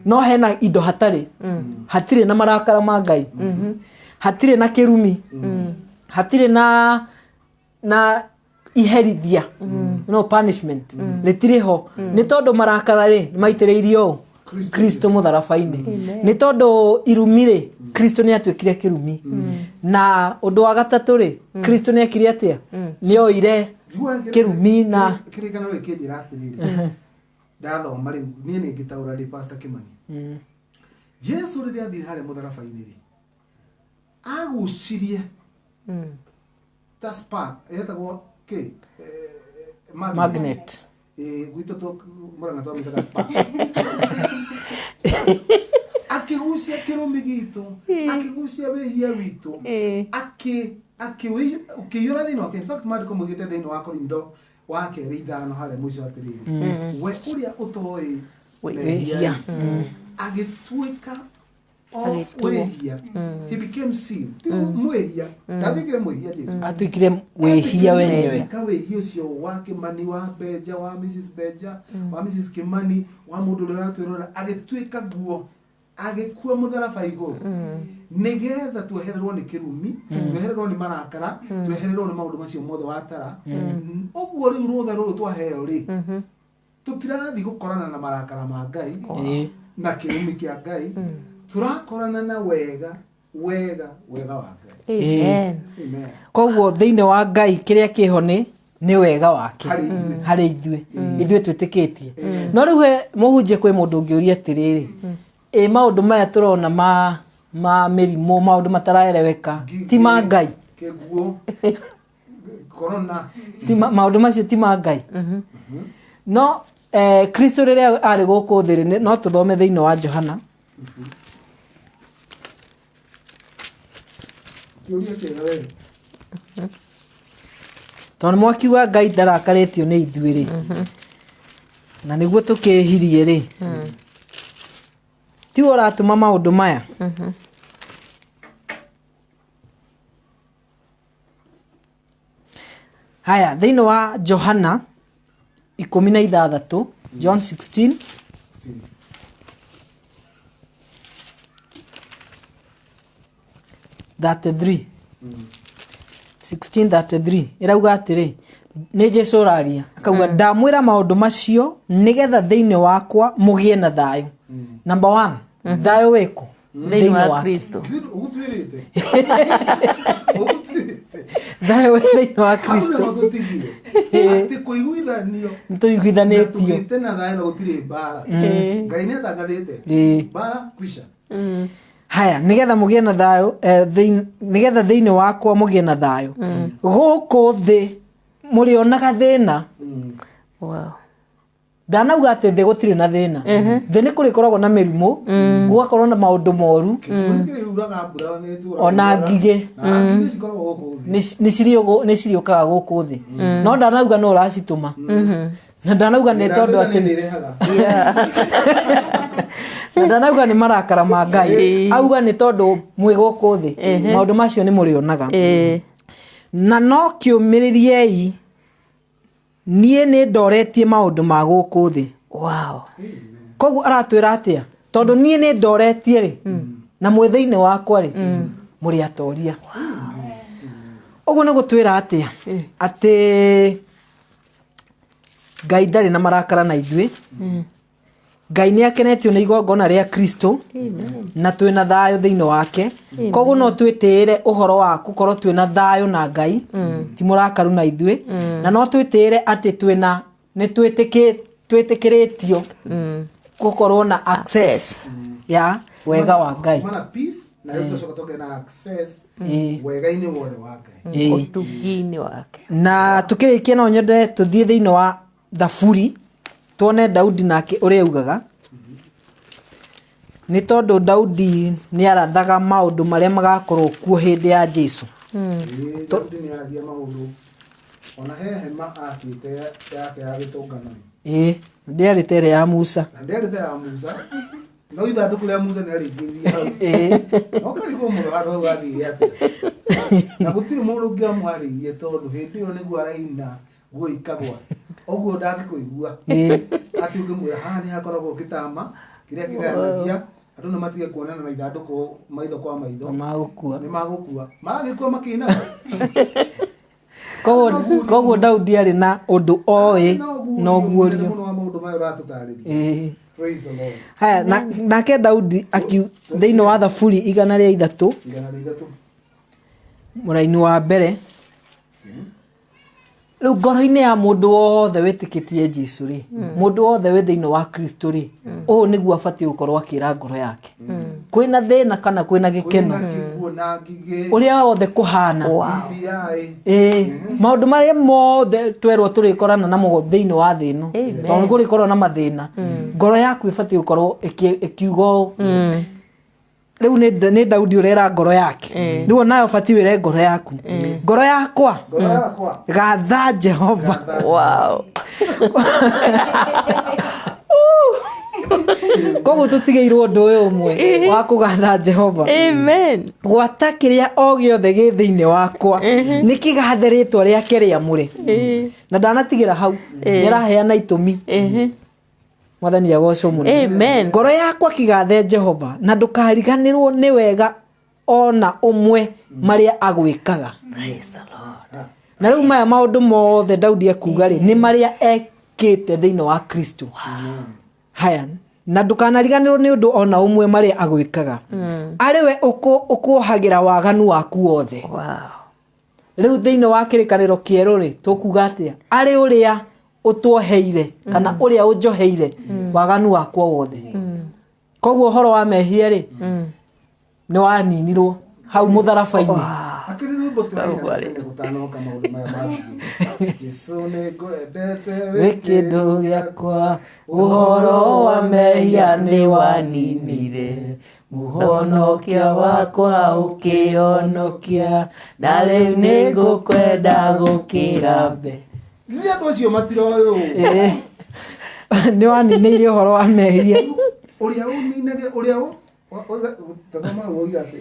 No hena indo hatarĩ. Hatirĩ na marakara ma Ngai, hatirĩ na kĩrumi, hatirĩ na iherithia, no punishment rĩtirĩ ho, nĩ tondũ marakara rĩ, maitĩrĩirio ũ? Kristo mũtharaba-inĩ. Nĩ tondũ irumi rĩ, Kristo nĩ atuĩkire kĩrumi. Na ũndũ wa gatatũ rĩ, Kristo nĩ ekire atĩa? Nĩ oire kĩrumi na Kĩrĩkanĩro gĩkĩnjĩra atĩrĩrĩ, ndathoma rĩu niĩ nĩ ngĩtaũra ndĩ Pastor Kĩmani, Jesu rĩrĩa athire harĩa mũtharaba-inĩ rĩ, agucirie ta spark yetagwo kĩ? Magnet. Magnet. Gwitũ Mũrang'a twamĩtaga spark. Akĩgucia kĩrumi gitũ, akĩgucia wĩhia witũ, akĩiyũra thĩinĩ wake. In fact, maandĩko maugĩte thĩinĩ wa Korintho wa kerĩ 5 harĩa mũico atĩrĩrĩ, we ũrĩa ũtoĩ wĩhia mehia agĩtuĩka o Agĩtuo. wĩhia. He became sin. Ti mwĩhia, ndatuĩkire mwĩhia Jesu. Atuĩkire wĩhia wenyewe. Ka wĩhia ũcio wa Kĩmani, wa Benja, wa Mrs Benja, wa Mrs Kĩmani, wa mũndũ ũrĩa ũratwĩrora, agĩtuĩka guo, agĩkua mũtharaba igũrũ nĩgetha twehererwo nĩ kĩrumi, twehererwo nĩ marakara, twehererwo nĩ maũndũ macio mothe watara. Ũguo rĩu rũtha rũrũ twaheo rĩ, tũtirathi gũkorana na marakara ma Ngai na kĩrumi kĩa Ngai, tũrakorana na wega wega wega wa Ngai. Amen. Amen. Koguo thĩinĩ wa Ngai kĩrĩa kĩho nĩ wega wake Harĩ ithuĩ. Harĩ ithuĩ twĩtĩkĩtie. No rĩu he mũhunjia, kwĩ mũndũ ũngĩũria atĩrĩrĩ, ĩ maũndũ maya tũrona ma mĩrimũ, maũndũ mataraeleweka, ti ma Ngai? Kĩguũ, corona. Ti maũndũ macio ti ma Ngai? No Kristo rĩrĩa arĩ gũkũ thĩ rĩ, no tũthome thĩinĩ wa Johana. Kĩũria kĩega we. Tondũ mwakiuga Ngai ndarakarĩtio nĩ ithuĩ rĩ, na nĩguo tũkĩhirie rĩ. Tiwe ũratũma maũndũ maya. Haya, thĩinĩ wa Johana 16, John 16 33, 16:33 ĩrauga atĩrĩ, nĩ Jesu ũraria akauga, ndamwĩra maũndũ macio nĩgetha thĩinĩ wakwa mũgĩe na thayũ. Number one, thayũ wĩkũ? Thĩinĩ wa wake. Kristo. Ũgũtuĩrĩte. Ũgũtuĩrĩte. Thayũ wĩ thĩinĩ wa Hau Kristo. nĩho tũtigire. Atĩ kũiguithanio Nĩ tũiguithanĩtio. tũgĩte na thayũ na gũtirĩ mbara. Ngai nĩ atangathĩte. Mbara kwisha. Haya, nĩgetha mũgĩe na thayũ, nĩgetha thĩinĩ wakwa mũgĩe na thayũ. Gũkũ thĩ mũrĩonaga thĩna. Wow. Ndanauga atĩ thĩ gũtirĩ na thĩna. Thĩ nĩ kũrĩkoragwo na mĩrimũ, gũgakorwo na maũndũ moru, Kĩguũ kĩriuraga mbura nĩ ĩtũraga ona yuraga. ngigĩ. Na ngigĩ cikoragwo gũkũ thĩ. Nĩ ciriũkaga gũkũ thĩ. No ndanauga no ũracitũma. Na ndanauga nĩ tondũ atĩ nĩ irehaga. na ndanauga nĩ marakara ma Ngai. Auga nĩ tondũ mwĩ gũkũ thĩ. Maũndũ macio nĩ mũrĩonaga. Na no kĩũmĩrĩriei, niĩ nĩ ndoretie maũndũ ma gũkũ thĩ. Wow. Koguo aratwĩra atĩa? Tondũ niĩ nĩ ndoretie rĩ, na mwĩ thĩinĩ wakwa rĩ, mũrĩ atoria. Ũguo nĩ gũtwĩra atĩa? Atĩ Ngai ndarĩ na marakara na ithuĩ. Ngai nĩ akenetio nĩ igongona rĩa Kristo na twĩna thayũ thĩinĩ wake. Koguo no twĩtĩĩre ũhoro wa gũkorwo twĩna thayũ na Ngai, ti mũrakaru na ithuĩ. Na no twĩtĩĩre atĩ twĩna nĩ twĩtĩkĩrĩtio gũkorwo na access ya wega wa Ngai. Mana peace na rĩu tũcoka tũgĩe na access wega-inĩ wothe wa Ngai. Ũtugi-inĩ wake. Na tukĩrĩkia no nyende tũthiĩ thĩinĩ wa Thaburi tuone Daudi nake ũrĩa augaga. Nĩ tondũ Daudi nĩ arathaga maũndũ marĩa magakorwo kuo hĩndĩ ya Jesu. Daudi nĩ aragia maũndũ ona he hema akĩte yake ya gĩtũngano. Ndĩarĩ ta ĩrĩa ya Musa. Na ndĩarĩ ta ya Musa. No ithandũkũ rĩa Musa nĩ arĩingĩririe hau. No karigwo mũno handũ hau athire atĩa. Na gũtirĩ mũndũ ũngĩamwarĩirie tondũ hĩndĩ ĩyo nĩguo araina nguo ikagwa. Ũguo ndangĩkũigua. Atĩ ũngĩmwĩra haha nĩ hakoragwo gĩtama kĩrĩa kĩgayanagia andũ nĩ matige kuonana na ithandũkũ maitho kwa maitho. Nĩ magũkua. Nĩ magũkua. Maragĩkua makĩinaga. Koguo Daudi arĩ na ũndũ oĩ na ũguũrio. Mũno wa maũndũ maya ũratũtarĩria. Praise the Lord. Haya, nake Daudi thĩinĩ wa Thaburi 103, 103. Mũraini wa mbere. Rĩu ngoro-inĩ ya mũndũ wothe wĩtĩkĩtie Jesu rĩ, mũndũ wothe wĩ thĩinĩ wa Kristo rĩ, ũũ nĩguo abatiĩ gũkorwo akĩra ngoro yake. Kwĩna thĩna kana kwĩna gĩkeno, Kwĩna kĩguũ na ngigĩ. ũrĩa wothe kũhana. BBI. Maũndũ marĩa mothe twerwo tũrĩkorana namo thĩinĩ wa thĩ ĩno, tondũ nĩ kũrĩkorwo na mathĩna, ngoro yaku ĩbatiĩ gũkorwo ĩkiuga ũũ. Rĩu nĩ Daudi ũrera ngoro yake. Rĩu onawe ũbatiĩ wĩre ngoro yaku. Ngoro yakwa. Ngoro yakwa. Gatha Jehova. Wow. Koguo tũtigĩirwo ũndũ ũyũ ũmwe wa kũgatha Jehova. Amen. Gwata kĩrĩa o gĩothe gĩ thĩinĩ wakwa nĩ kĩgathe rĩtwa rĩake rĩamũre. Na ndanatigĩra hau, nĩaraheana itũmi. Mwathani agocwo mũno. Amen. Ngoro yakwa kĩgathe Jehova na ndũkariganĩrwo nĩ wega ona ũmwe marĩa agwĩkaga. Praise the Lord. Na rĩu maya maũndũ mothe Daudi ekuga rĩ, nĩ marĩa ekĩte thĩinĩ wa Kristo. Haya, na ndũkanariganĩrwo nĩ ũndũ ona ũmwe marĩa agwĩkaga. Arĩ we ũkũohagĩra waganu waku wothe. Wow. Rĩu thĩinĩ wa kĩrĩkanĩro kĩerũ rĩ, tũkuga atĩa? Arĩ ũrĩa ũtuoheire kana ũrĩa ũnjoheire waganu wakwa wothe. Koguo ũhoro wa mehia rĩ, nĩ waninirwo hau mũtharaba-inĩ. Akĩrĩ rwĩmbo tũraina tene gũtanoka maũndũ maya ma ngigĩ. Jesũ nĩ ngwendete wĩ kĩndũ gĩakwa, ũhoro wa mehia nĩ waninire, mũhonokia wakwa ũkĩhonokia, na rĩu nĩ ngũkwenda gũkĩra mbere. Rĩrĩa andũ acio matiroĩ ũũ. Nĩ waninĩire ũhoro wa mehia. Ũrĩa ũninage ũrĩa tathoma hau ũiga atĩ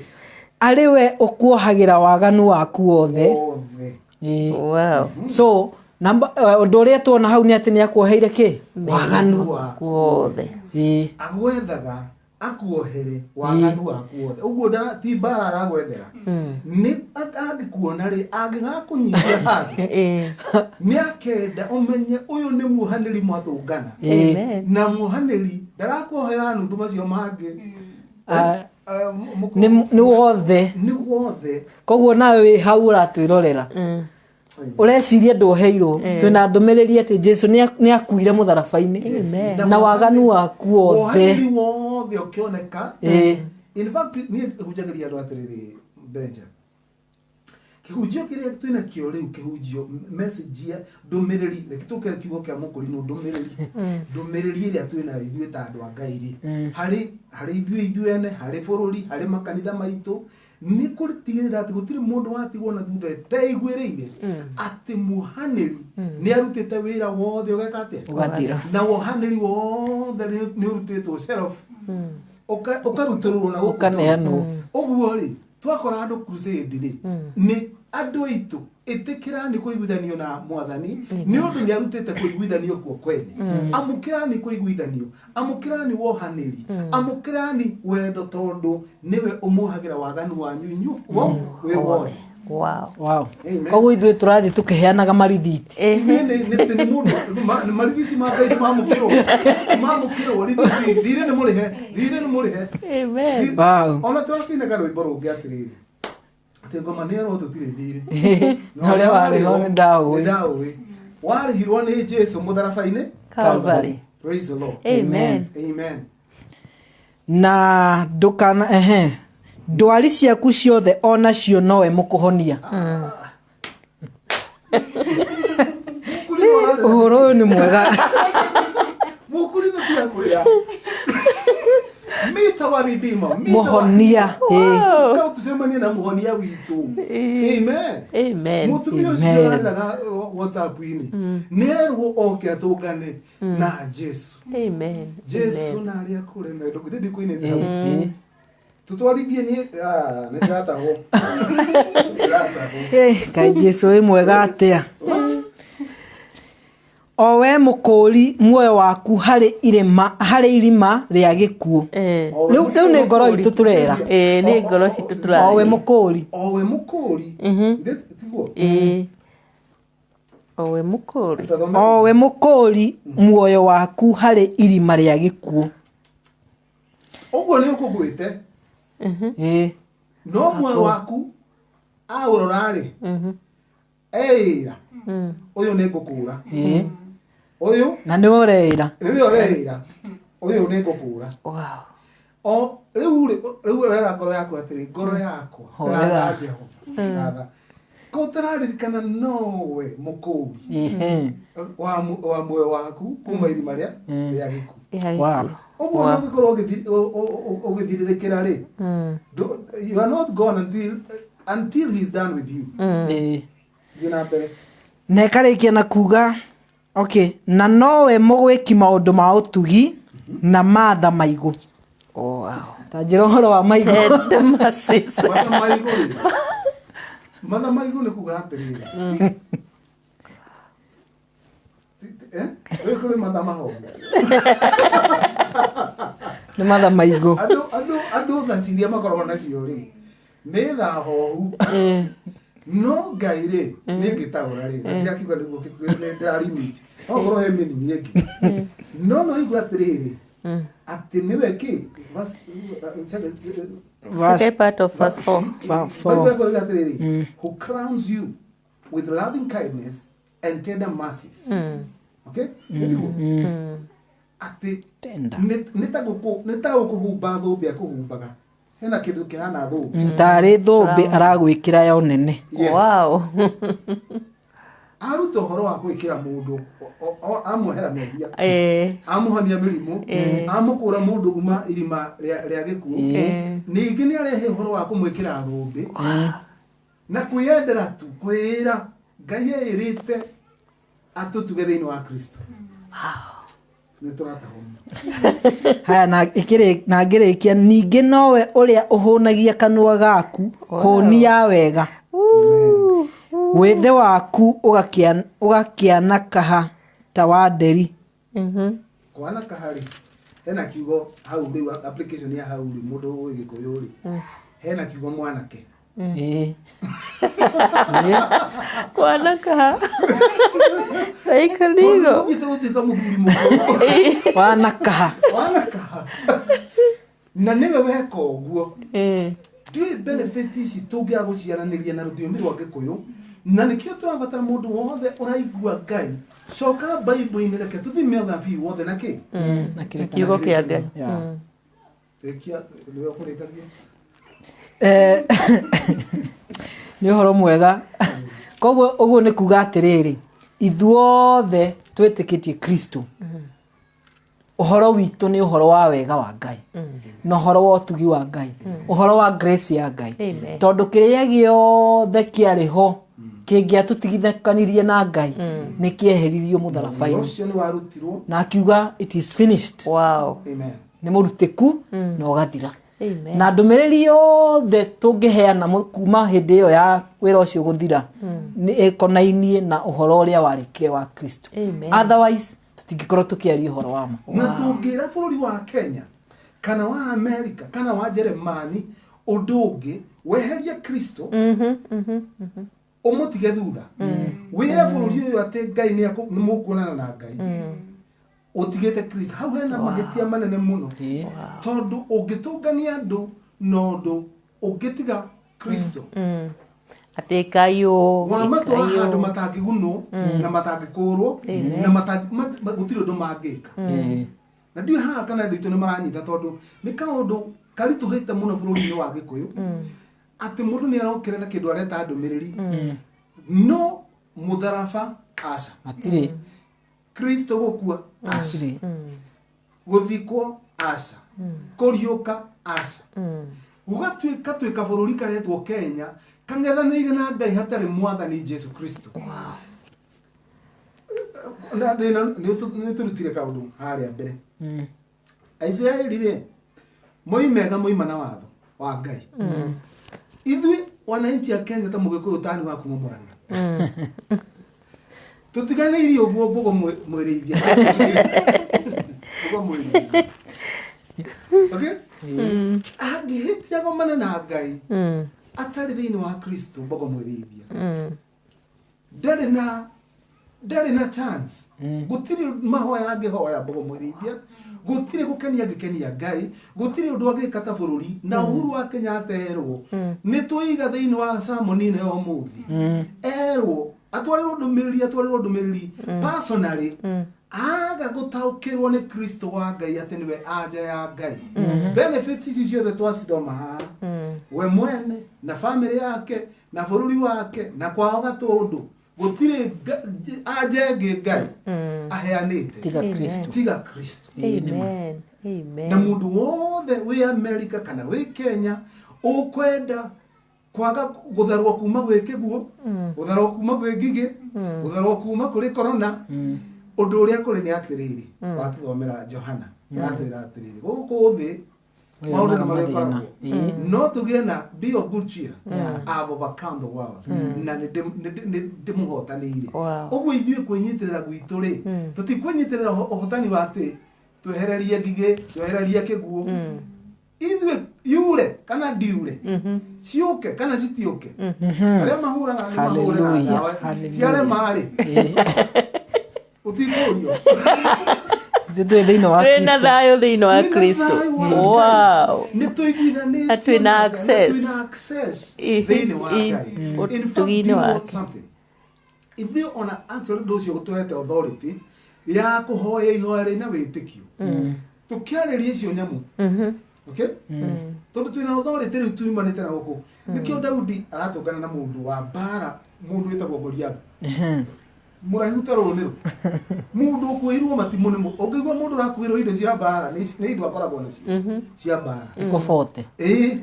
Arĩ we ũkuohagĩra waganu waku wothe. Wothe. Ĩĩ. Wow. So namba ũndũ ũrĩa tuona hau nĩ atĩ nĩ akuoheire kĩ waganu. Waku. Wothe. Ĩĩ. Agwethaga akuohere waganu waku wothe. Ũguo ti mbara aragwethera. Nĩ angĩkuona rĩ, angĩgakũnyitia handũ, nĩ akenda ũmenye ũyũ nĩ muohanĩri mwatũngana. Ĩĩ. Amen. Na muohanĩri ndarakuohera nuthu macio mangĩ. Nĩ wothe. Nĩ wothe. Koguo nawe wĩ hau ũratwĩrorera, ũreciria ndwoheirwo, twĩna ndũmĩrĩri atĩ Jesu nĩ akuire mũtharaba-inĩ Amen. na waganu waku wothe. Wohanĩri wothe ũkĩoneka. Ĩĩ. In fact, niĩ hunjagĩria andũ atĩrĩrĩ, Benja, kĩhunjio kĩrĩa twĩna kĩo rĩu, kĩhunjio, message ya ndũmĩrĩri, reke tũke kiugo kĩa mũkũrinũ, ndũmĩrĩri ĩrĩa twĩnayo ithuĩ ta andũ a Ngai rĩ, harĩ ithuĩ ene, harĩ bũrũri, harĩ makanitha maitũ, nĩ kũtigĩrĩra atĩ gũtirĩ mũndũ watigwo na thutha eteiguĩrĩire atĩ muohanĩri nĩ arutĩte wĩra wothe ũgeka atĩa? Ũgathira. Na wohanĩri wothe nĩ ũrutĩtwo shelf, ũkarutũrũrwo na gũkũ. Ũkaneanwo. Ũguo rĩ, twakora andũ crusade rĩ, nĩ andũ aitũ, ĩtĩkĩrani kũiguithanio na mwathani, nĩ ũndũ nĩ arutĩte kũiguithanio kuo kwene. Amũkĩrani kũiguithanio, amũkĩrani wohanĩri, amũkĩrani wendo, tondũ nĩwe ũmuohagĩra waganu wanyu inyu wĩ wothe. Wow. Wow. Amen. Koguo ithuĩ tũrathiĩ tũkĩheanaga marithiti. Ithuĩ nĩ mũndũ nĩ marithiti ma Ngai mamũkĩrwo rithiti, thirĩ nĩ mũrĩhe, thirĩ nĩ mũrĩhe. Amen. Wow. Ona tũrakĩinaga rwĩmbo rũngĩ atĩrĩrĩ, atĩ ngoma nĩ erwo tũtirĩ thirĩ. Na ũrĩa warĩho nĩ ndaũĩ. Nĩ ndaũĩ. Warĩhirwo nĩ Jesu mũtharaba-inĩ. Calvary. Praise the Lord. Amen. Amen. Na ndũkana ehe ndwari ciaku ciothe onacio nowe mũkũhonia. Ũhoro ũyũ nĩ mwega. Mũkũrinũ tiga kũrĩra. Mita wa Redeemer, mita wa- Mũhonia. Ĩĩ. Kau tũcemanie na mũhonia witũ. Amen. Amen. Mũtumia ũcio Amen. arĩraga WhatsApp-inĩ nĩ erwo oke atũngane na Jesu. Amen. Jesu na arĩa kũremendwo githĩ ndikũinĩte hau? Ĩĩ. Tũtwarithie niĩ, nĩ ndĩratahwo. Ndĩratahwo. Kaĩ Jesu wĩ mwega atĩa. O we mũkũũri muoyo waku harĩ irima, harĩ irima rĩa gĩkuũ. Rĩu nĩ ngoro itũ tũrera. Nĩ ngoro citũ O we tũraria. mũkũũri. O we mũkũũri. Githĩ tiguo? Ĩĩ. O we mũkũũri. Tathome. O we mũkũũri muoyo waku harĩ irima rĩa gĩkuũ. Ũguo nĩ ũkũgwĩte. Ĩĩ. No muoyo waku aũrora rĩ, eĩra ũyũ nĩ ngũkũra. Ĩĩ. Ũyũ Na nĩwe ũreĩra. nĩwe ũreĩra, ũyũ nĩ ngũkũra. Wow. O rĩu rĩ, rĩu ũrera ngoro yaku atĩrĩ, ngoro yakwa Horera. ratha Jehova, ratha ko ũtararirikana nowe mũkũũri Ĩhĩ. wa muoyo waku kuma irima rĩa gĩkuũ. Rĩa Wow. gĩkuũ. Ũguo Wow. no ũgĩkorwo ũgĩthirĩrĩkĩra rĩ, you are not gone until he is done with you. Ĩĩ. Thiĩ na mbere. Na ĩkarĩkia na kuga okay, na nowe mũgwĩki maũndũ ma ũtugi na matha maigũ. Wow. Ta njĩra ũhoro wa maigũ. Tender mercies. Matha maigũ rĩ, matha maigũ nĩ kuga atĩrĩrĩ, rĩu kũrĩ matha mahomu. Nĩ matha maigũ. Andũ tha ciria makoragwo nacio rĩ, nĩ tha hohu. No Ngai rĩ, nĩ ngĩtaũra rĩ, na ndirakiuga nĩguo nĩ ndĩralimit, no korwo he meaning ĩngĩ, no igua atĩrĩrĩ, atĩ nĩwe kĩ Verse Second part of verse 4. four. Bible yakuuga atĩrĩrĩ, who crowns you with loving kindness and tender mercies. Okay, nĩtiguo atĩ Tender. nĩ ta gũkũhumba thũmbĩ akũhumbaga, hena kĩndũ kĩhana thũmbĩ. Tarĩ thũmbĩ aragwĩkĩra ya ũnene. Yes. Wow. Aruta ũhoro wa gwĩkĩra mũndũ, amuohera mehia, amũhonia mĩrimũ, amũkũra mũndũ kuma irima rĩa gĩkuũ. Ningĩ nĩ arehe ũhoro wa kũmwĩkĩra thũmbĩ na kwĩyendera tu, kwĩĩra Ngai eĩrĩte atũtuge thĩinĩ wa Kristo. Nĩ tũratahwo. Haya, na ĩkĩrĩ na ngĩrĩkia, ningĩ nowe ũrĩa ũhũnagia kanua gaku hũni ya wega, wĩthĩ waku ũgakĩanakaha ta wa nderi. Kwana kahari hena kiugo hau rĩu, application ya hau rĩ, mũndũ ũĩ Gĩkũyũ rĩ, hena kiugo mwanake. Ĩĩ. Kwanakaha. Tondũ Raikarigo. ũthiĩte gũtuĩka mũthuri mũkũrũ. Wanakaha. Wanakaha na nĩwe weka ũguo. Ndiũĩ benefit ici tũngĩaga gũciaranĩria na rũthiomi rwa Gĩkũyũ, na nĩkĩo tũrabatara mũndũ wothe ũraigua Ngai, coka Bible-inĩ, reke tũthime ũnabii wothe na kĩ? Na kĩrĩkanĩro. Kiugo kĩa Ngai. Yeah. Rĩkia, nĩwe ũkũrĩkagia. Nĩ ũhoro mwega. Koguo ũguo nĩ kuga atĩrĩrĩ, ithuothe twĩtĩkĩtie Kristo, ũhoro witũ nĩ ũhoro wa wega wa Ngai na ũhoro wa ũtugi wa Ngai, ũhoro wa grace ya Ngai. Amen. Tondũ kĩrĩa gĩothe kĩarĩ ho kĩngĩatũtigithũkanirie na Ngai nĩ kĩeheririo mũtharaba-inĩ. Ũcio nĩ warutirwo. Na akiuga, "It is finished." Amen. Nĩ mũrutĩku na ũgathira. Amen. Na ndũmĩrĩri yothe tũngĩheana kuma hĩndĩ ĩyo ya wĩra ũcio gũthira nĩ ĩkonainie na ũhoro ũrĩa warĩkire wa Kristo. Amen. Otherwise tũtingĩkorwo tũkĩaria ũhoro wa ma. Na ndũngĩra bũrũri wa Kenya kana wa America kana wa Jeremani ũndũ ũngĩ weherie Kristo, ũmũtige thutha, wĩre bũrũri ũyũ atĩ Ngai nĩ nĩ mũkuonana na Ngai ũtigĩte Kristo hau, hena mahĩtia manene mũno, tondũ ũngĩtũngania andũ na ũndũ ũngĩtiga Kristo, Atĩ kayũ. Wamatwara handũ matangĩgunwo na matangĩkũrwo na gũtirĩ ũndũ mangĩka. Na ndiũĩ haha kana andũ aitũ nĩ maranyita, tondũ nĩ kaũndũ karitũhĩte mũno bũrũri-inĩ wa Gĩkũyũ, atĩ mũndũ nĩ arokĩra na kĩndũ areta ndũmĩrĩri, no mũtharaba aca. Matirĩ. Kristo gũkua aca. Matirĩ. Gũthikwo aca, kũriũka aca. Gũgatuĩka twĩka bũrũri karetwo Kenya kang'ethanĩire na Ngai hatarĩ Mwathani Jesu Kristo. Na thĩna nĩ ũtũrutire kaũndũ harĩa mbere. Aisiraeli rĩ, moimega moima na watho wa Ngai. Ithuĩ wananchi a Kenya, ta Mũgĩkũyũ tani wa kuma Mũrang'a, tũtiganĩirie ũguo mbogo mwĩrĩithia, mbogo mwĩrĩithia, okay, angĩhĩtia gomane na Ngai atarĩ thĩinĩ wa Kristo, mbogo mwĩrĩithia ndarĩ na chance. Gũtirĩ mahoya angĩhoya mbogo mwĩrĩithia, gũtirĩ gũkenia angĩkenia Ngai, gũtirĩ ũndũ angĩka ta bũrũri. Na Uhuru wa Kenyatta erwo nĩ tũiga thĩinĩ wa sermon ĩno ya ũmũthĩ, erwo atwarĩrwo ndũmĩrĩri, atwarĩrwo ndũmĩrĩri personally, aga gũtaũkĩrwo nĩ Kristo wa Ngai atĩ nĩwe anja ya Ngai, benefit ici ciothe twacithoma haha, we mwene na famĩlĩ yake na bũrũri wake na kwao Gatũndũ, gũtirĩ anja ĩngĩ Ngai aheanĩte tiga Kristo. Tiga Kristo. Ĩĩ, nĩ ma. Amen. Amen. Na mũndũ wothe wĩ America kana wĩ Kenya ũkwenda kwaga gũtharwo kuma gwĩ kĩguũ, gũtharwo kuma gwĩ ngigĩ, gũtharwo kuma kũrĩ corona, ũndũ ũrĩa kũrĩ nĩ atĩrĩrĩ, watũthomera Johana yatwĩra atĩrĩrĩ, gũkũ thĩ maũndũ nĩ marĩa mathĩna. ũkoragwo, no tũgĩe na be of good cheer, I've overcome the world, na nĩ ndĩmũhotanĩire. Ũguo ithuĩ kwĩnyitĩrĩra gwitũ rĩ, tũtikwĩnyitĩrĩra ũhotani wa atĩ twehererie ngigĩ, twehererie kĩguũ. Ithuĩ yure kana ndiure, ciũke kana citiũke, arĩa mahũraga nĩ mahũrĩra Hallelujah, ndawa hallelujah. ciarema rĩ, ũtikũrio. Ithuĩ twĩ thĩinĩ wa Twĩna Kristo. thayũ thĩinĩ wa Twĩna Kristo. thayũ wa Ngai. Nĩ tũiguithanĩtio Na twĩna na Ngai, na access. twĩna access thĩinĩ wa Ngai. In fact, Ũtugi-inĩ do you know wake. something? Ithuĩ ona actually ũndũ ũcio gũtũhete authority ya kũhoya ihoya rĩna wĩtĩkio tũkĩarĩria icio nyamũ, okay, tondũ twĩna authority rĩu tuimanĩte na gũkũ. Nĩkĩo Daudi aratũngana na mũndũ wa mbara, mũndũ wĩtagwo Goliath, mũraihu ta rũnĩrũ, mũndũ ũkuĩirwo matimũ nĩ ũngĩigua mũndũ ũrakuĩrwo indo cia mbara, nĩ indo akoragwo nacio cia mbara. Ikobote. Ĩĩ,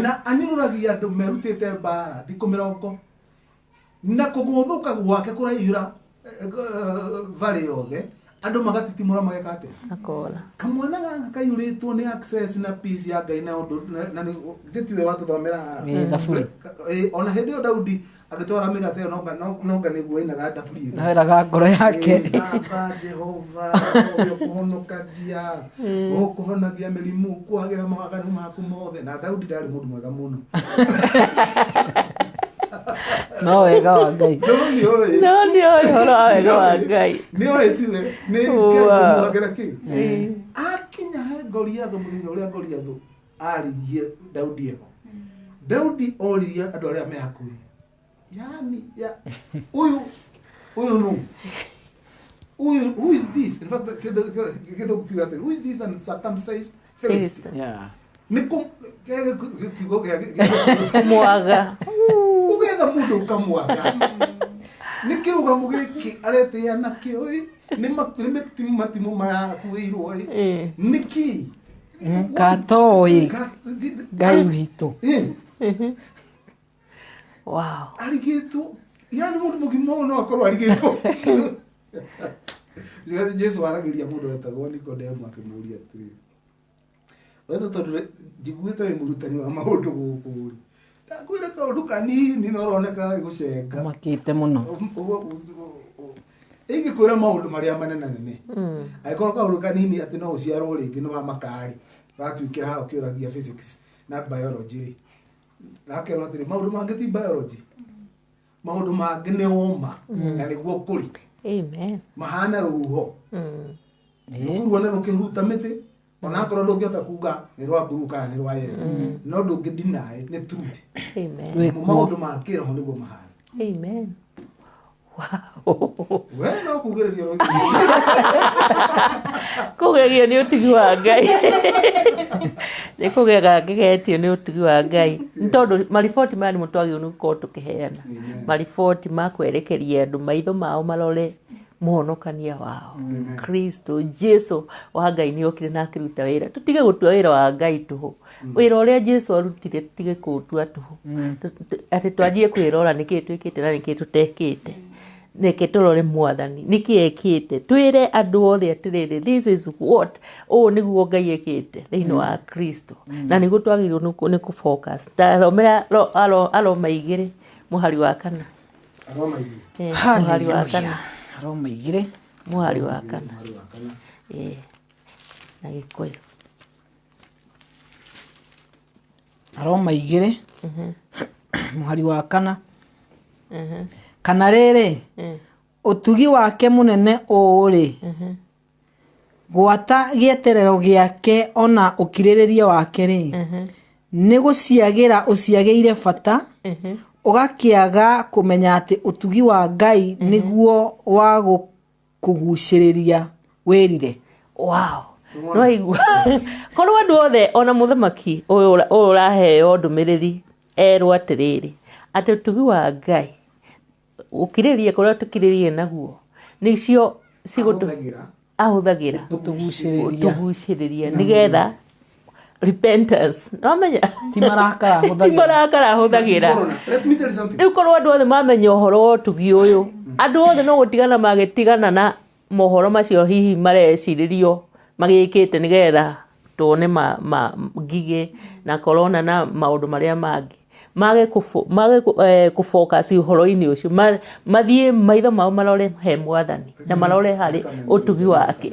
na anyũrũragia andũ merutĩte mbara thikũ 40, na kũgũthũka gwake kũraihũra varĩ yothe. Andũ magatitimũra mageka atĩa? Akora. Kamwana gaka kaiyũrĩtwo nĩ access na peace ya Ngai na ũndũ na githĩ tiwe watũthomera haha? Ĩ, thaburi. Ĩ, ona hĩndĩ ĩyo Daudi agĩtwara mĩgate ĩyo nonga nĩguo ainaga thaburi ĩno. Naweraga ngoro yake. Ĩ, Baba Jehova ũrĩa ũkũhonokagia, ũkũhonagia mĩrimũ, ũkuohagĩra mawaganu maku mothe. Na Daudi ndarĩ mũndũ mwega mũno. No wega wa Ngai. No nĩoĩ. No nĩoĩ ũhoro wa wega wa Ngai. Nĩoĩ tiwe. Nĩ Wow. Ngai kũmuagĩra kĩ. Akinya he Goliathũ mũthenya ũrĩa Goliathũ aririe Daudi eho. Daudi oririe andũ arĩa me hakuhĩ. Yani ya ũyũ ũyũ nũ? Ũyũ who is this? In fact kĩndũ kiuga atĩrĩ, who is this uncircumcised Philistine? Philistine. Yeah. Nĩ kũ kiugo gĩa Mwaga. ũgetha mũndũ ũkamwaga. Nĩ kĩrũgamo gĩkĩ aretĩĩa nakĩo ĩ? Nĩ nĩ matimũ maya akuĩirwo ĩ? Ĩ. Nĩkĩ? Katoĩ Ngai witũ. Ĩ, Wow. arigĩtwo yani mũndũ mũgima ũyũ no akorwo arigĩtwo. Njĩra Jesu aragĩria mũndũ wetagwo Nikodemu akĩmũria atĩrĩrĩ, we tondũ njiguĩte wĩ mũrutani wa maũndũ gũkũ rĩ, ndakwĩra kaũndũ kanini no ũroneka gagĩgũcenga. Makĩte mũno. Ingĩkwĩra maũndũ marĩa manenanene angĩkorwo kaũndũ kanini atĩ no ũciarwo rĩngĩ nĩ wa makari ũratuĩkĩra haha ũkĩũragia physics na biology rĩ, nakerwo atĩrĩ maũndũ mangĩ ti biology, maũndũ mangĩ nĩ ũma na nĩguo kũrĩ. Amen. Mahana rũhuho. Rũkuruona rũkĩhuruta mĩtĩ onakorwo ndũngĩhota kuga nĩ rwa blue kana nĩ rwa yellow, no ndũngĩ deny nĩ truth. Amen. Wĩkuo. Maũndũ ma kĩroho nĩguo mahana. Amen. Wow. We no kugĩrĩria Kũgegio nĩ ũtugi wa Ngai. Nĩ kũgega ngegetio nĩ ũtugi wa Ngai. Nĩ tondũ mariboti maya nĩmo twagĩrĩirwo nĩ gũkorwo tũkĩheana. Mariboti ma kwerekeria andũ maitho mao marore mũhonokania wao. Kristo Jesu wa Ngai nĩ okire na akĩruta wĩra. Tũtige gũtua wĩra wa Ngai tũhũ. Wĩra ũrĩa Jesu arutire tũtige kũũtua tũhũ. Atĩ twanjie kwĩrora nĩkĩĩ twĩkĩte na nĩkĩĩ tũtekĩte. Reke tũrore mwathani nĩkĩ ekĩte, twĩre andũ othe atĩrĩrĩ, this is what, ũũ nĩguo Ngai ekĩte thĩinĩ wa Kristo. Na nĩguo twagĩrĩirwo nĩ kũ focus. Tathomera Aroma 2 mũhari wa 4. Aroma 2. Mũhari wa 4. Aroma 2. Mũhari wa 4. Mũhari wa 4. Na Gĩkũyũ. Aroma 2. Mũhari wa 4. Kana rĩrĩ, ũtugi wake mũnene ũũ-rĩ, gwata gĩeterero gĩake ona ũkirĩrĩria wake-rĩ, nĩ gũciagĩra ũciagĩire bata, ũgakĩaga kũmenya atĩ ũtugi wa Ngai nĩguo wa gũkũgucĩrĩria wĩrire. Wow. No igua. Korwo andũ othe ona mũthamaki ũyũ ũraheo ndũmĩrĩri erwo atĩrĩrĩ, atĩ ũtugi wa Ngai ũkirĩrĩria kũrĩa tũkirĩrĩrie naguo nĩcio ahũthagĩra gũtũgucĩrĩria nĩgetha repentance. No menya ti marakara ahũthagĩra. Ti marakara ahũthagĩra. Let me tell you something. Rĩu korwo andũ othe mamenya ũhoro wa ũtugi ũyũ, andũ othe no gũtigana magĩtigana na mohoro macio hihi marecirĩrio magĩkĩte nĩgetha tuone ma ngigĩ na corona na maũndũ marĩa mangĩ. Mage kũfocus ũhoro-inĩ ũcio, mathiĩ maitho mao marore he mwathani na marore harĩ ũtugi wake.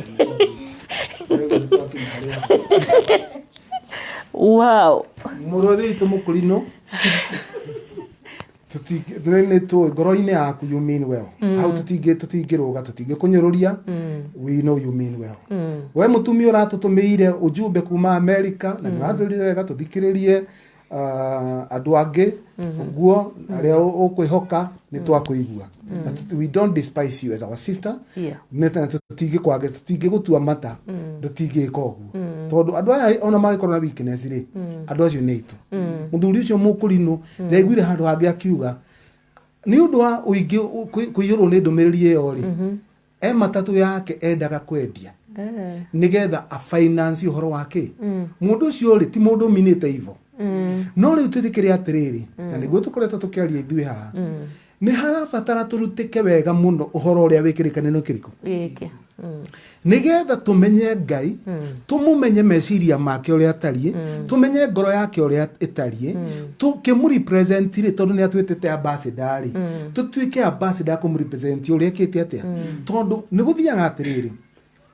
Wow. Mũrori witũ mũkũrinũ, tũtingĩ ngoro-inĩ yaku you mean well. Hau tũtingĩrũga, tũtingĩkũnyũrũria. We know you mean well. We mũtumia ũratũtũmĩire ujumbe kuma America na nĩũratwĩrire wega tũthikĩrĩrie andũ angĩ ũguo arĩa ũkwĩhoka nĩ twakũigua. Na we don't despise you as our sister. Nĩ tũtingĩkwage, tũtingĩgũtua mata, tũtingĩka ũguo. Tondũ andũ aya ona mangĩkorwo na weakness rĩ, andũ acio nĩ aitũ. Mũthuri ũcio mũkũrinũ ndaiguire handũ hangĩ akiuga nĩ ũndũ wa ũingĩ kũiyũrwo nĩ ndũmĩrĩri ĩyo rĩ, e matatũ yake endaga kwendia nĩgetha a finance ũhoro wake. Mũndũ ũcio rĩ ti mũndũ ũminĩte ivo. No rĩu twĩtĩkĩre atĩrĩrĩ, na nĩguo tũkoretwo tũkĩaria ithuĩ haha, nĩ harabatara tũrutĩke wega mũno ũhoro ũrĩa wĩ kĩrĩkanĩro kĩrĩkũ? Gĩkĩ. Nĩgetha tũmenye Ngai, tũmũmenye meciria make ũrĩa atariĩ, tũmenye ngoro yake ũrĩa ĩtariĩ, tũkĩmũrepresent rĩ, tondũ nĩ atwĩtĩte ambassador rĩ, tũtuĩke ambassador kũmũrepresent ũrĩa ĩkĩte atĩa. Tondũ nĩ gũthiaga atĩrĩrĩ,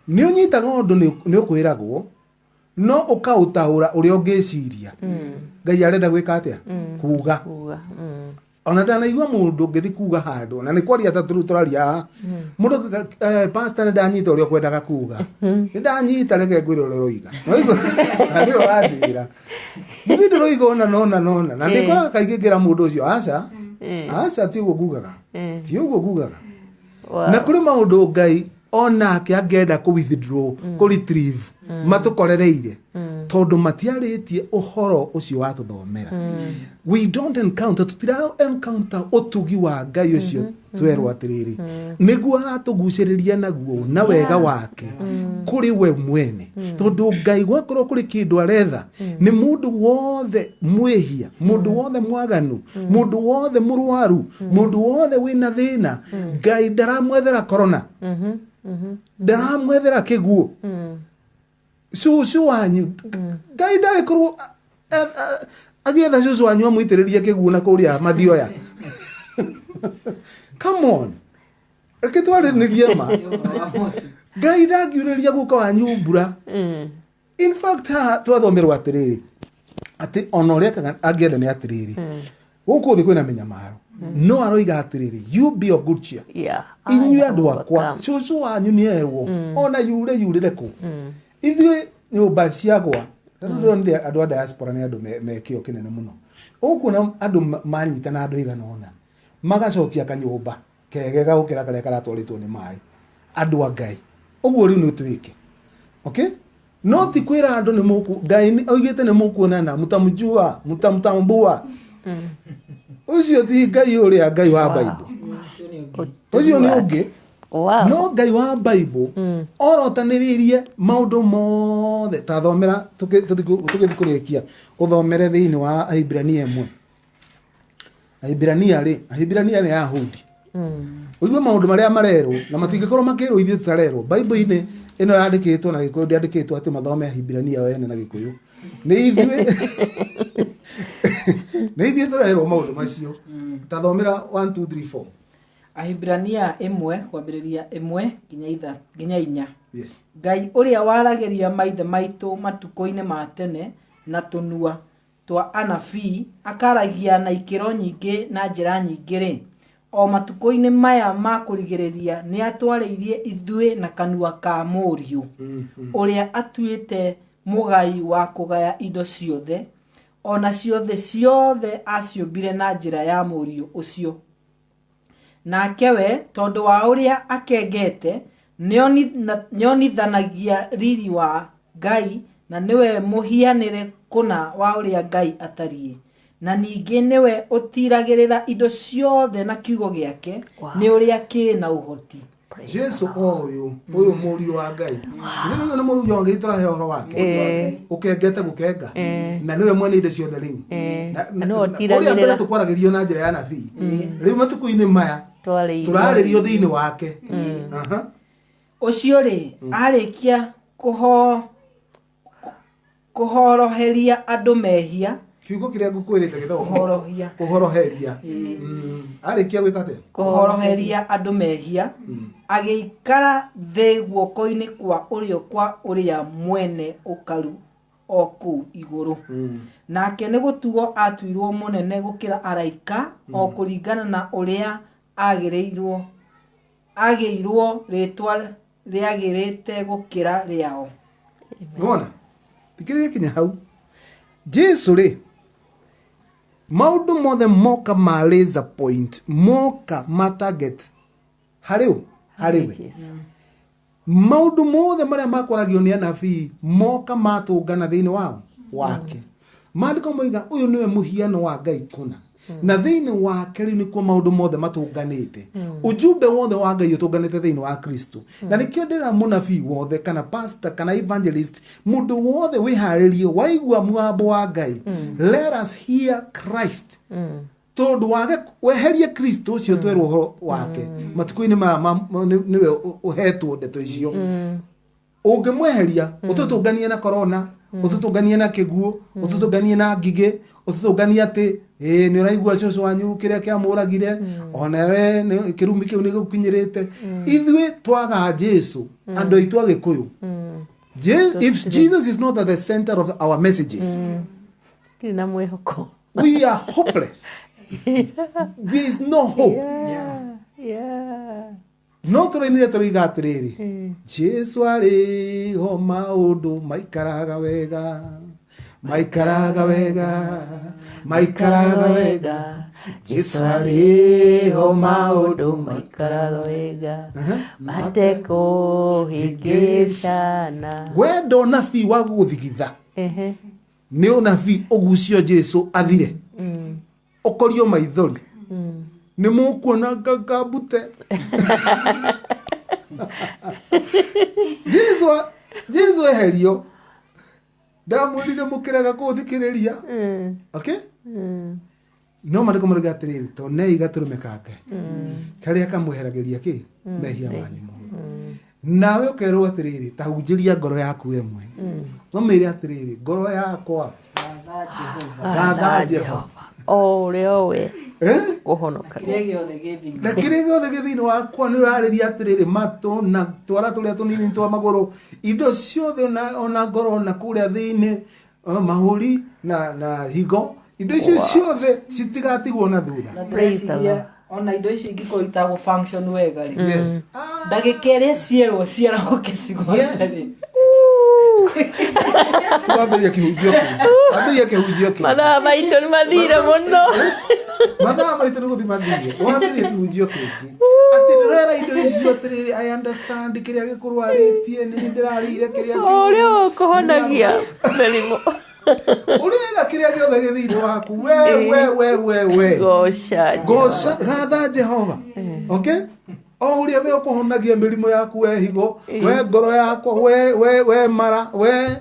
nĩ ũnyitaga ũndũ nĩ ũkwĩragwo, no ũkaũtaũra ũrĩa ũngĩciria Ngai arenda gwĩka atĩa, kuga. Kuga. Ona ndanaigua mũndũ ngĩthi kuga handũ na nĩ kwaria ta tũrĩu tũraria haha, mũndũ pastor, nĩ ndanyita ũrĩa ũkwendaga kuga, nĩ ndanyita, reke ngwĩre ũrĩa ũroiga. Waigua? Na nĩwe ũranjĩra githĩ ndĩroiga ũna nona nona, na ndĩkoraga kaingĩ ngĩra mũndũ ũcio, aca, aca, ti ũguo ngugaga, ti ũguo ngugaga. Na kũrĩ maũndũ Ngai onake angĩenda kũ withdraw, kũ retrieve, matũkorereire tondũ matiarĩtie ũhoro ũcio watũthomera. We don't encounter, tũtira encounter ũtugi wa Ngai ũcio twerwo atĩrĩrĩ nĩguo aratũgucĩrĩria naguo na wega wake kũrĩ we mwene. Tondũ Ngai gwakorwo kũrĩ kĩndũ aretha, nĩ mũndũ wothe mwĩhia, mũndũ wothe mwaganu, mũndũ wothe mũrwaru, mũndũ wothe wĩna thĩna. Ngai ndaramwethera corona, ndaramwethera kĩguũ, cucu wanyu. Ngai ndagĩkorwo agĩetha cucu wanyu amũitĩrĩrie kĩguũ na kũrĩa mathioya. Come on, reke twarĩrĩrie ma. Nĩ ũhoro wa Mosi. Ngai ndangiurĩria guka wanyu mbura. In fact, haha twathomerwo atĩrĩrĩ, atĩ ona ũrĩa ekaga angĩenda nĩ atĩrĩrĩ, gũkũ thĩ kwĩna mĩnyamaro, no aroiga atĩrĩrĩ, "You be of good cheer." Inyuĩ andũ akwa, cucu wanyu nĩ erwo ona yure yurĩre kũ. Ithuĩ nyũmba ciagwa, rĩu ndĩronire andũ a diaspora nĩ andũ me kĩo kĩnene mũno. Ũkuona andũ manyitana, andũ igana ũna magacokia kanyũmba kegega gũkĩra karĩa karatwarĩtwo nĩ maĩ. Andũ a Ngai, ũguo rĩu nĩ twĩke, okay? No ti kwĩra andũ nĩ mũku Ngai oigĩte nĩ mũkuonana, mũtamjua, mũtamtambua. Ũcio ti Ngai ũrĩa Ngai wa Bible. Ũcio nĩ ũngĩ. Ũcio nĩ ũngĩ. No Ngai wa Bible orotanĩrĩirie maũndũ mothe. Ta thomera, tũgĩthiĩ kũrĩkia, ũthomere thĩinĩ wa Ahibirania 1. Ahibirania rĩ, Ahibirania nĩ Ayahudi. Ũigue maũndũ marĩa marerwo na matingĩkorwo makĩrwo ithuĩ tũtarerwo. Bible-inĩ ĩno yandĩkĩtwo na Gĩkũyũ, ndĩandĩkĩtwo atĩ mathome Ahibirania o ene na Gĩkũyũ. Nĩ ithuĩ tũrerwo maũndũ macio. Ta thomera 1 2 3 4. Ahibirania 1, kwambĩrĩria 1 nginya 4. Yes. Ngai ũrĩa waragĩria maithe maitũ matukũ-inĩ ma tene na tũnua twa anabii, akaragia na ikĩro nyingĩ na njĩra nyingĩ-rĩ, o matukũ-inĩ maya ma kũrigĩrĩria nĩatwarĩirie ithuĩ na kanua ka Mũriũ, ũrĩa atuĩte mũgai wa kũgaya indo ciothe, o nacio thĩ ciothe aciũmbire na njĩra ya Mũriũ ũcio. Nake we, tondũ wa ũrĩa akengete, nĩonithanagia riri wa Ngai, na nĩwe mũhianĩre kũna wa ũrĩa Ngai atariĩ, na ningĩ nĩwe ũtiragĩrĩra indo ciothe na kiugo gĩake nĩ ũrĩa kĩna ũhoti. Jesu o ũyũ ũyũ mũriũ wa Ngai. Nĩ nĩ mũriũ wa Ngai tũrahe ũhoro wake ũkengete gũkenga, na nĩwe mwene indo ciothe rĩu. Na nĩwe Kũrĩa mbere ũtiragĩrĩra. tũkwaragĩrio na njĩra ya nabii, rĩu matukũ-inĩ maya twarĩirio tũrarĩrio thĩinĩ wake. Aha. Ũcio rĩ, arĩkia kũhoroheria andũ mehia. Kiugo kĩrĩa ngũkwĩrĩte gĩtagwo Kũhorohia. Kũhoroheria. Arĩkia gwĩka atĩa? Kũhoroheria andũ mehia, agĩikara thĩ guoko-inĩ kwa ũrĩo kwa ũrĩa mwene ũkaru o kũu igũrũ. Nake nĩ gũtuo atuirwo mũnene gũkĩra araika, o kũringana na ũrĩa agĩrĩirwo agĩirwo rĩtwa rĩagĩrĩte gũkĩra rĩao. Nĩwona, thikĩrĩria kinya hau. Jesu rĩ, maũndũ mothe moka ma laser point, moka ma target harĩ ũ? Harĩ we. Jesu. Maũndũ mothe marĩa makwaragio nĩ anabii moka matũngana thĩinĩ wao wake. Maandĩko moiga ũyũ nĩwe mũhiano wa Ngai kũna, na thĩinĩ wake rĩu nĩkuo maũndũ mothe matũnganĩte. Ujumbe wothe wa Ngai ũtũnganĩte thĩinĩ wa Kristo. Na nĩkĩo ndĩra mũnabii wothe, kana pastor, kana evangelist, mũndũ wothe wĩharĩrie waigua mũgambo wa Ngai, let us hear Christ. Tondũ wage weherie Kristo ũcio twerwo ũhoro wake matukũ-inĩ maya nĩwe ũhetwo ndeto icio. Ũngĩmweheria, ũtũtũnganie na corona, ũtũtũnganie na kĩguũ, ũtũtũnganie na ngigĩ, ũtũtũnganie atĩ ĩĩ nĩ ũraigua cũcũ wanyu kĩrĩa kĩamũragire, onawe kĩrumi kĩu nĩ gĩgũkinyĩrĩte. Ithuĩ twaga Jesu, andũ aitũ a Gĩkũyũ, if Jesus is not at the center of our messages, Tirĩ na mwĩhoko. We are hopeless. There is no hope. No tũrainire tũroiga atĩrĩrĩ, Jesu arĩ ho maũndũ maikaraga wega, maikaraga wega, maikaraga wega, Jesu arĩ ho maũndũ maikaraga wega, matekũhĩngĩcana. Wenda ũnabii wa gũgũthigitha, nĩ ũnabii ũgucio Jesu athire, ũkorio maithori, nĩ mũkuona ngangambute. Jesu eherio, ndamwĩrire mũkĩrega kũthikĩrĩria. Okay, no mandĩko marauga atĩrĩrĩ, tonei gatũrũme ka Ngai karĩa kamweheragĩria kĩ mehia manyu mothe. Nawe ũkerwo atĩrĩrĩ, ta hunjĩria ngoro yaku we mwene, ũmĩre atĩrĩrĩ, ngoro yakwa, Gatha Jehova. Gatha Jehova. O ũrĩa we Eh? kũhonokagia. Kĩrĩa gĩothe gĩ thĩinĩ. Na kĩrĩa gĩothe gĩ thĩinĩ wakwa, nĩ ũrarĩria atĩrĩrĩ, matũ na twara tũrĩa tũnini twa magũrũ, indo ciothe, ona ngoro na kũrĩa thĩinĩ, mahũri na higo, indo icio ciothe citigatigwo na thutha. Na Praise the ndĩreciria Lord. ona indo icio ingĩkorwo itagũ function wega rĩ, Yes. ndagĩka ĩrĩa cierwo ciarahũke cigoce rĩ. Wambĩrĩria kĩhunjio kĩngĩ, wambĩrĩria kĩhunjio kĩngĩ. Mathaa maitũ nĩ mathire mũno. Mathaa maitũ nĩ gũthiĩ mathire. Wambĩrĩria kĩhunjio kĩngĩ atĩ ndĩrera indo icio atĩrĩrĩ, I understand kĩrĩa gĩkũrwarĩtie, nĩ ndĩrarĩire kĩrĩa O ũrĩa ũkũhonagia mĩrimũ. Ũrera kĩrĩa gĩothe gĩ thĩinĩ waku, we we we we we Goca. Goca, gatha Jehova. Okay, o ũrĩa we ũkũhonagia mĩrimũ yaku, we higo, we ngoro yakwa, we we we mara we, eh?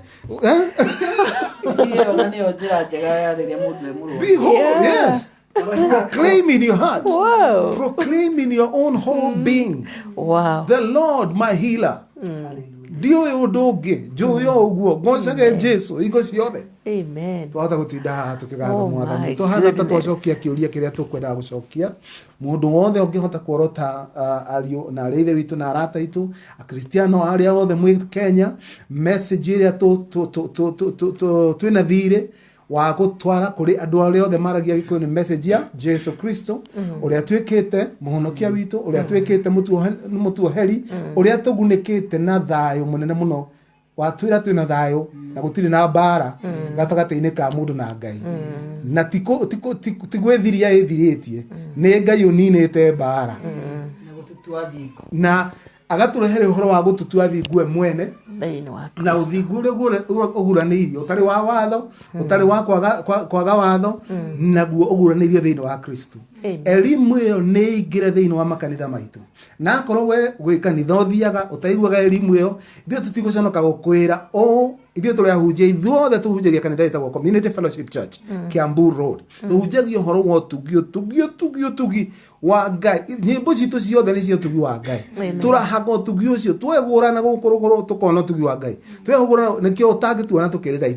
Ĩyo ona nĩyo njĩra njega ya rĩrĩa mũndũ e mũrwaru. Behold, yes, proclaim in your heart, proclaim in your own whole being, the Lord my healer. Ndiũĩ ũndũ ũngĩ, njũĩ o ũguo, ngocage Jesu hingo ciothe. Amen. Twahota gũtinda haha tũkĩgatha Oh mwathani. my Tũhana ta goodness. twacokia kĩũria kĩrĩa tũkwendaga gũcokia. Mũndũ wothe ũngĩhota kuorota, ariũ na arĩa ithe witũ na arata aitũ akristiano arĩa othe mwĩ Kenya, message ĩrĩa twĩna thirĩ wa gũtwara kũrĩ andũ arĩa othe maragia Gĩkũyũ nĩ message ya Jesu Kristo, ũrĩa twĩkĩte mũhonokia witũ, ũrĩa twĩkĩte mũtuoheri, ũrĩa tũgunĩkĩte na thayũ mũnene mũno. Watwĩra twĩna thayũ na gũtirĩ na mbara gatagatĩ-inĩ ka mũndũ na Ngai, na ti gwĩthiria ĩthirĩtie, nĩ Ngai ũninĩte mbara. Na gũtũtua thingo. Na agatũrehere ũhoro wa gũtũtua thingu we mwene thĩinĩ wa na ũthingu ũrĩa ũguranĩirio ũtarĩ wa watho, ũtarĩ wa kwaga watho, naguo ũguranĩirio thĩinĩ wa Kristo. Amen. Elimu ĩyo nĩ ĩingĩre thĩinĩ wa makanitha maitũ, na akorwo we gwĩ kanitha ũthiaga ũtaiguaga elimu ĩyo, ithuĩ tũtigũconoka gũkwĩra ũũ. Ithuĩ tũrĩ ahunjia, ithuothe tũhunjagia kanitha ĩtagwo Community Fellowship Church, Kiambu Road. Tũhunjagia ũhoro wa ũtugi, ũtugi, ũtugi, ũtugi wa Ngai. Nyĩmbo citũ ciothe nĩ cia ũtugi wa Ngai. Tũrahaga ũtugi ũcio, twegũrana gũkũ rũgũrũ tũkona ũtugi wa Ngai, twehũgũrana nĩkĩo ũtangĩtuona tũkĩrĩra.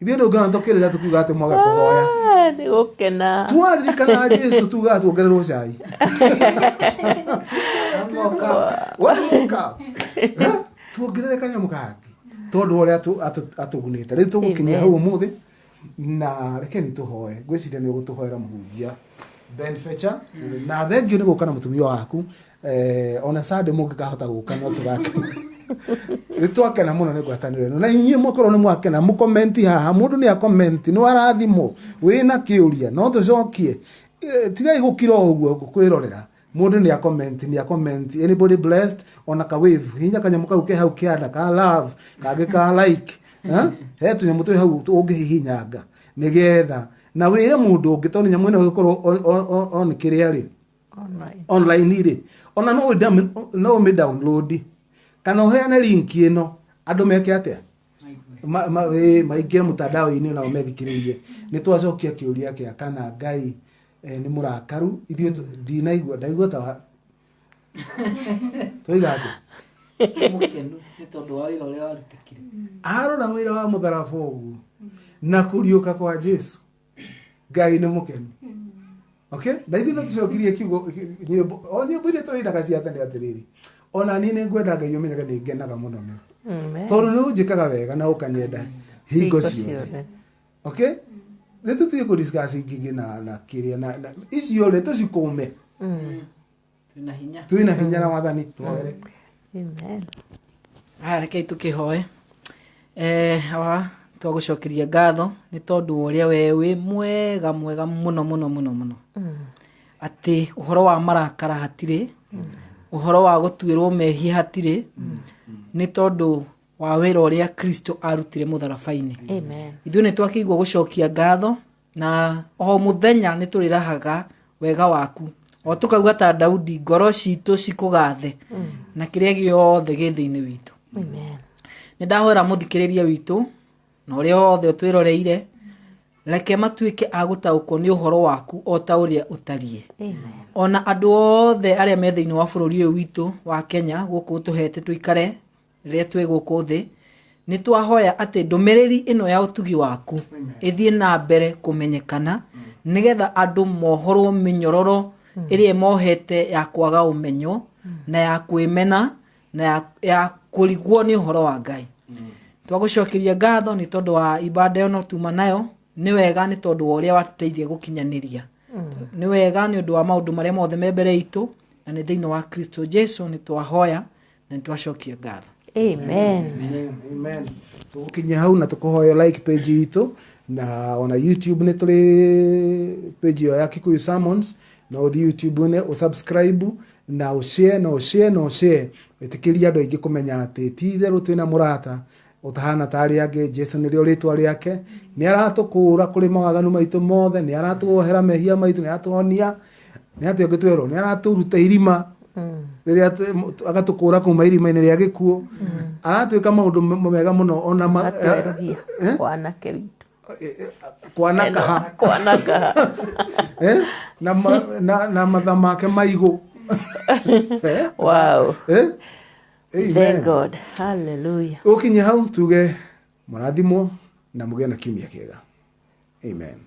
Ithuĩ ndũngĩona tũkĩrĩra tũkiuga atĩ mwage kũhoya. Ah, nĩ gũkena. Twaririkana Jesu tugaga tuongererwo cai. One more cup. Eh? Tuongerere kanyamũ kangĩ tondũ ũrĩa atũgunĩte. Rĩu tũgũkinyia Amen. hau ũmũthĩ, na rekeni tũhoe. Ngwĩciria nĩ ũgũtũhoera, mũhunjia Ben Fecha, na thengiũ nĩ gũka na mũtumia waku, ona Sunday mũngĩkahota gũka no tũgakena. Nĩ twakena mũno nĩ ngwatanĩro ĩno na inyuĩ. Mũkorwo nĩ mwakena, mũkomenti haha. Mũndũ nĩ akomenti, nĩ warathimwo, wĩna kĩũria no tũcokie. Tigai gũkira o ũguo kwĩrorera. Mũndũ nĩ akomenti, nĩ akomenti anybody blessed, ona ka wave, hinya kanyamũ kau ke hau kĩanda ka love, kangĩ ka like. Eh? He tũnyamũ twĩ hau ũngĩhihinyanga nĩgetha na wĩre mũndũ ũngĩ, tondũ nyamũ ĩno ĩgĩkorwo on kĩrĩa rĩ Online. Online rĩ, ona no ũmĩ download kana ũheane link ĩno andũ meke atĩa. Maingĩre mũtandao-inĩ nao methikĩrĩrie. Nĩ twacokia kĩũria kĩa kana Ngai. Nĩ mũrakaru ithuĩ ndinaigua ndaigua ta twoiga atĩ Mũkenu nĩ tondũ wa wĩra ũrĩa warutĩkire. Arora wĩra wa mũtharaba ũguo na kũriũka kwa Jesu, Ngai nĩ mũkenu. Okay, na ithuĩ no tũcokirie kiugo nyĩmbo, o nyĩmbo iria tũrĩinaga cia tene atĩrĩrĩ, ona niĩ nĩ ngwenda Ngai ũmenyage nĩ ngenaga mũno nĩ Amen. tondũ nĩ ũnjĩkaga wega na ũkanyenda hingo ciothe. Okay, nĩ tũtige kũ discuss ingĩ na kĩrĩa na icio rĩ tũcikũme. Twĩna hinya. Twĩna hinya na wathani twoere. Amen. Haya, rekei tũkĩhoe. Awa, twagũcokeria ngatho nĩ tondũ wa ũrĩa we wĩ mwega mwega mũno mũno mũno mũno, atĩ ũhoro wa marakara hatirĩ, ũhoro wa gũtuĩrwo mehia hatirĩ, nĩ tondũ wa wĩra ũrĩa Kristo arutire mũtharaba-inĩ. Amen. Ithuĩ nĩ twakĩigua gũcokia ngatho, na o mũthenya nĩ tũrĩrahaga wega waku, o tũkauga ta Daudi, ngoro citũ cikũgathe na kĩrĩa gĩothe gĩ thĩinĩ witũ. Amen. Nĩ ndahoera mũthikĩrĩria witũ na ũrĩa wothe ũtwĩroreire, reke matuĩke a gũtaũkwo nĩ ũhoro waku o ta ũrĩa ũtariĩ. Amen. Ona andũ othe arĩa me thĩinĩ wa bũrũri ũyũ witũ wa Kenya, gũkũ ũtũhete tũikare rĩrĩa twĩ gũkũ thĩ, nĩ twahoya atĩ ndũmĩrĩri ĩno ya ũtugi waku ĩthiĩ na mbere kũmenyekana, nĩgetha andũ mohorwo mĩnyororo ĩrĩa ĩmohete ya kwaga ũmenyo na ya kwĩmena na ya kũrigwo nĩ ũhoro wa Ngai. Twagũcokeria ngatho nĩ tondũ wa ibada ĩno tuma nayo, nĩ wega nĩ tondũ wa ũrĩa watũteithia gũkinyanĩria. Nĩ wega nĩ ũndũ wa maũndũ marĩa mothe me mbere itũ, na nĩ thĩinĩ wa Kristo Jesu nĩ twahoya na nĩ twacokia ngatho. Amen. Amen, amen. Tũgũkinyia hau na tũkũhoya like page itũ, na ona YouTube nĩ tũrĩ page ĩyo ya Kikuyu Sermons, na ũthiĩ YouTube-inĩ ũsubscribe na ũshare na ũshare na ũshare, ĩtĩkĩria andũ aingĩ kũmenya atĩ ti itherũ twĩna mũrata ũtahana ta arĩa angĩ. Jesu nĩrĩo rĩtwa rĩake, nĩ aratũkũra kũrĩ mawaganu maitũ mothe, nĩ aratuohera mehia maitũ, nĩ aratuhonia, nĩ atĩ ũngĩtwerwo nĩ aratũruta irima rĩrĩa agatũkũra kuma irima-inĩ rĩa gĩkuũ, aratwĩka maũndũ mega mũno ona Atwerũhia wanake witũ. Kwanakaha. Kwanakaha. Na matha make maigũ. Wow. Amen. Thank God. Hallelujah. Ũkinye hau tuge mũrathimwo na mũgĩe na kiumia kĩega. Amen.